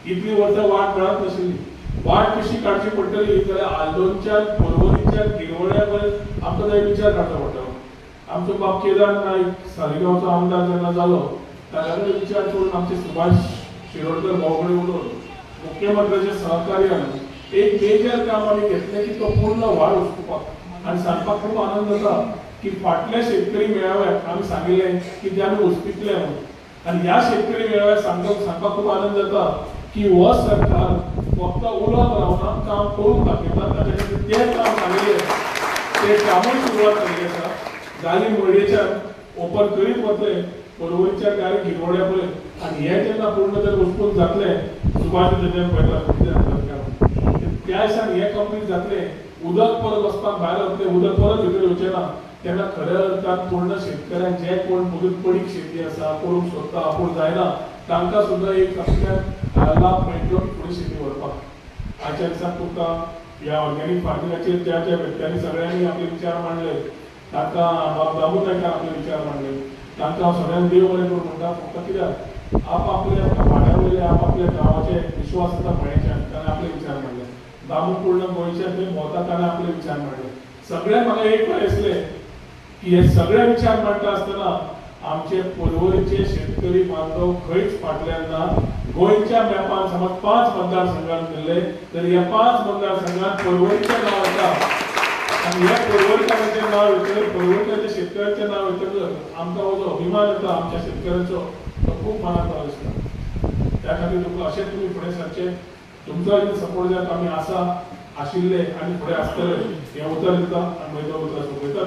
इतली वर्सां वाट मेळत नाशिल्ली. वाट कशी काडची पडटली जाल्यार आल्दोनच्यान पर्वरीच्यान गिरवड्या पर्यंत आमकां थंय विचार काडचो पडटलो. आमचो बाब केदार नायक सालिगांवचो आमदार जेन्ना जालो ताच्या कडेन विचार करून आमचे सुभाष शिरोडकर भाव कडेन उलोवन मुख्यमंत्र्याच्या सहकार्यान एक मेजर काम आमी घेतलें की तो पूर्ण वाड उस्पुपाक. आनी सांगपाक खूब आनंद जाता की फाटल्या शेतकरी मेळाव्याक आमी सांगिल्लें की ते आमी उस्पितले म्हणून. आनी ह्या शेतकरी मेळाव्याक सांगपाक खूब आनंद जाता की हो सरकार फक्त उलोवन रावना, काम करून दाखयता. ताच्या खातीर तें काम सांगिल्लें तें कामूय सुरवात जाल्ली आसा. जाली मडयेच्यान ओपन करीत वतले पर्वरीच्यान डायरेक्ट गिरवड्या पर्यंत. आनी हें जेन्ना पूर्ण जर उस्पून जातलें सुभाष तेजें पळयता कितें जाता त्या दिसान हें कंप्लीट जातलें, उदक परत वचपाक भायर वतलें, उदक परत भितर येवचें ना, तेन्ना खऱ्या अर्थान पूर्ण शेतकऱ्यांक जे कोण मदीं पडीक शेती आसा करूंक सोदता पूण जायना तांकां सुद्दां एक तातूंतल्यान लाभ मेळटलो की फुडें शेती व्हरपाक. आयच्या दिसाक तुमकां ह्या ऑर्गेनीक फार्मिंगाचेर ज्या ज्या व्यक्त्यांनी सगळ्यांनी आपले विचार मांडले, तांकां बाब दामू नायकान आपले विचार मांडले, तांकां हांव सगळ्यांक देव बरें करूं म्हणटा. फक्त कित्याक आपआपल्या वाड्या वयले आपआपल्या गांवाचे विश्वास आसा मळेच्यान ताणें आपले विचार मांडले. दामू पूर्ण गोंयच्या थंय भोंवता ताणें आपले विचार मांडले. सगळ्यांक म्हाका एक दिसलें की हे सगळे विचार मांडटा आसतना आमचे पर्वरीचे शेतकरी बांधव खंयच फाटल्यान ना. गोंयच्या मॅपान समज 5 मतदारसंघात दिल्ले तर ह्या 5 मतदारसंघात पर्वरीचें नांव येता आनी ह्या पर्वरीकारांचें नांव येतकर, पर्वरीकाराच्या शेतकऱ्यांचें नांव येतकर आमकां हो जो अभिमान येता आमच्या शेतकऱ्यांचो तो खूब मनाक बरो दिसता. त्या खातीर तुमकां अशेंच तुमी फुडें सरचें, तुमचो सपोर्ट जाय आमी आसा आशिल्ले आनी फुडें आसतले हें उतर दिता आनी म्हजें उतर सोंपयता.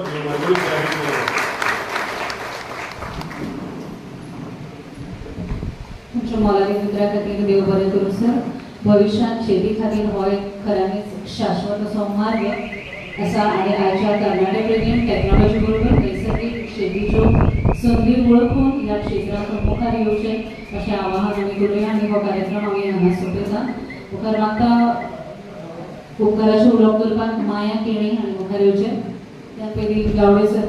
तुमच्या मोलादीक उतरा खातीर देव बरें करूं सर. भविश्यांत शेती खातीर हो एक खऱ्यांनीच शाश्वत असो मार्ग. आसा आनी आयच्या तरणाट्या पिळगेन टॅक्नॉलॉजी बरोबर नैसर्गिक शेतीच्यो संदी वळखून ह्या क्षेत्रांत मुखार येवचें अशें आवाहन आमी करुया आनी हो कार्यक्रम आमी हांगा सोंपयता. मुखार मागता उपकाराचें उलोवप करपाक माया केणी हांणी मुखार येवचें. त्या पयलीं गावडे सर.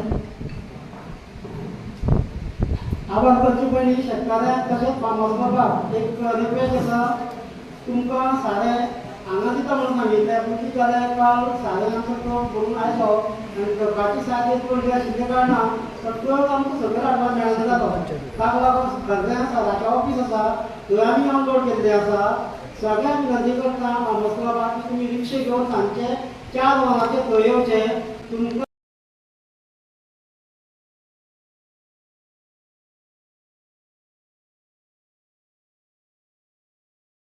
आभार करचे पयलीं शेतकाऱ्यांक तशेंच फार्मर्स क्लबाक एक रिक्वेस्ट आसा, तुमकां सारें हांगा दिता म्हणून सांगिल्लें, पूण कितें जालें काल सारें आमचो ट्रक भरून आयलो आनी ट्रकाची सायज पडली आशिल्ल्या कारणान तो ट्रक आमकां सकयल हाडपाक मेळना जालो. ताका लागून सगळ्या सराचें ऑफीस आसा थंय आमी अनलोड केल्लें आसा. सगळ्यांक विनंती करता फार्मर्स क्लबाक की तुमी रिक्षे घेवन सांजचे 4 वरांचेर थंय येवचें. तुमकां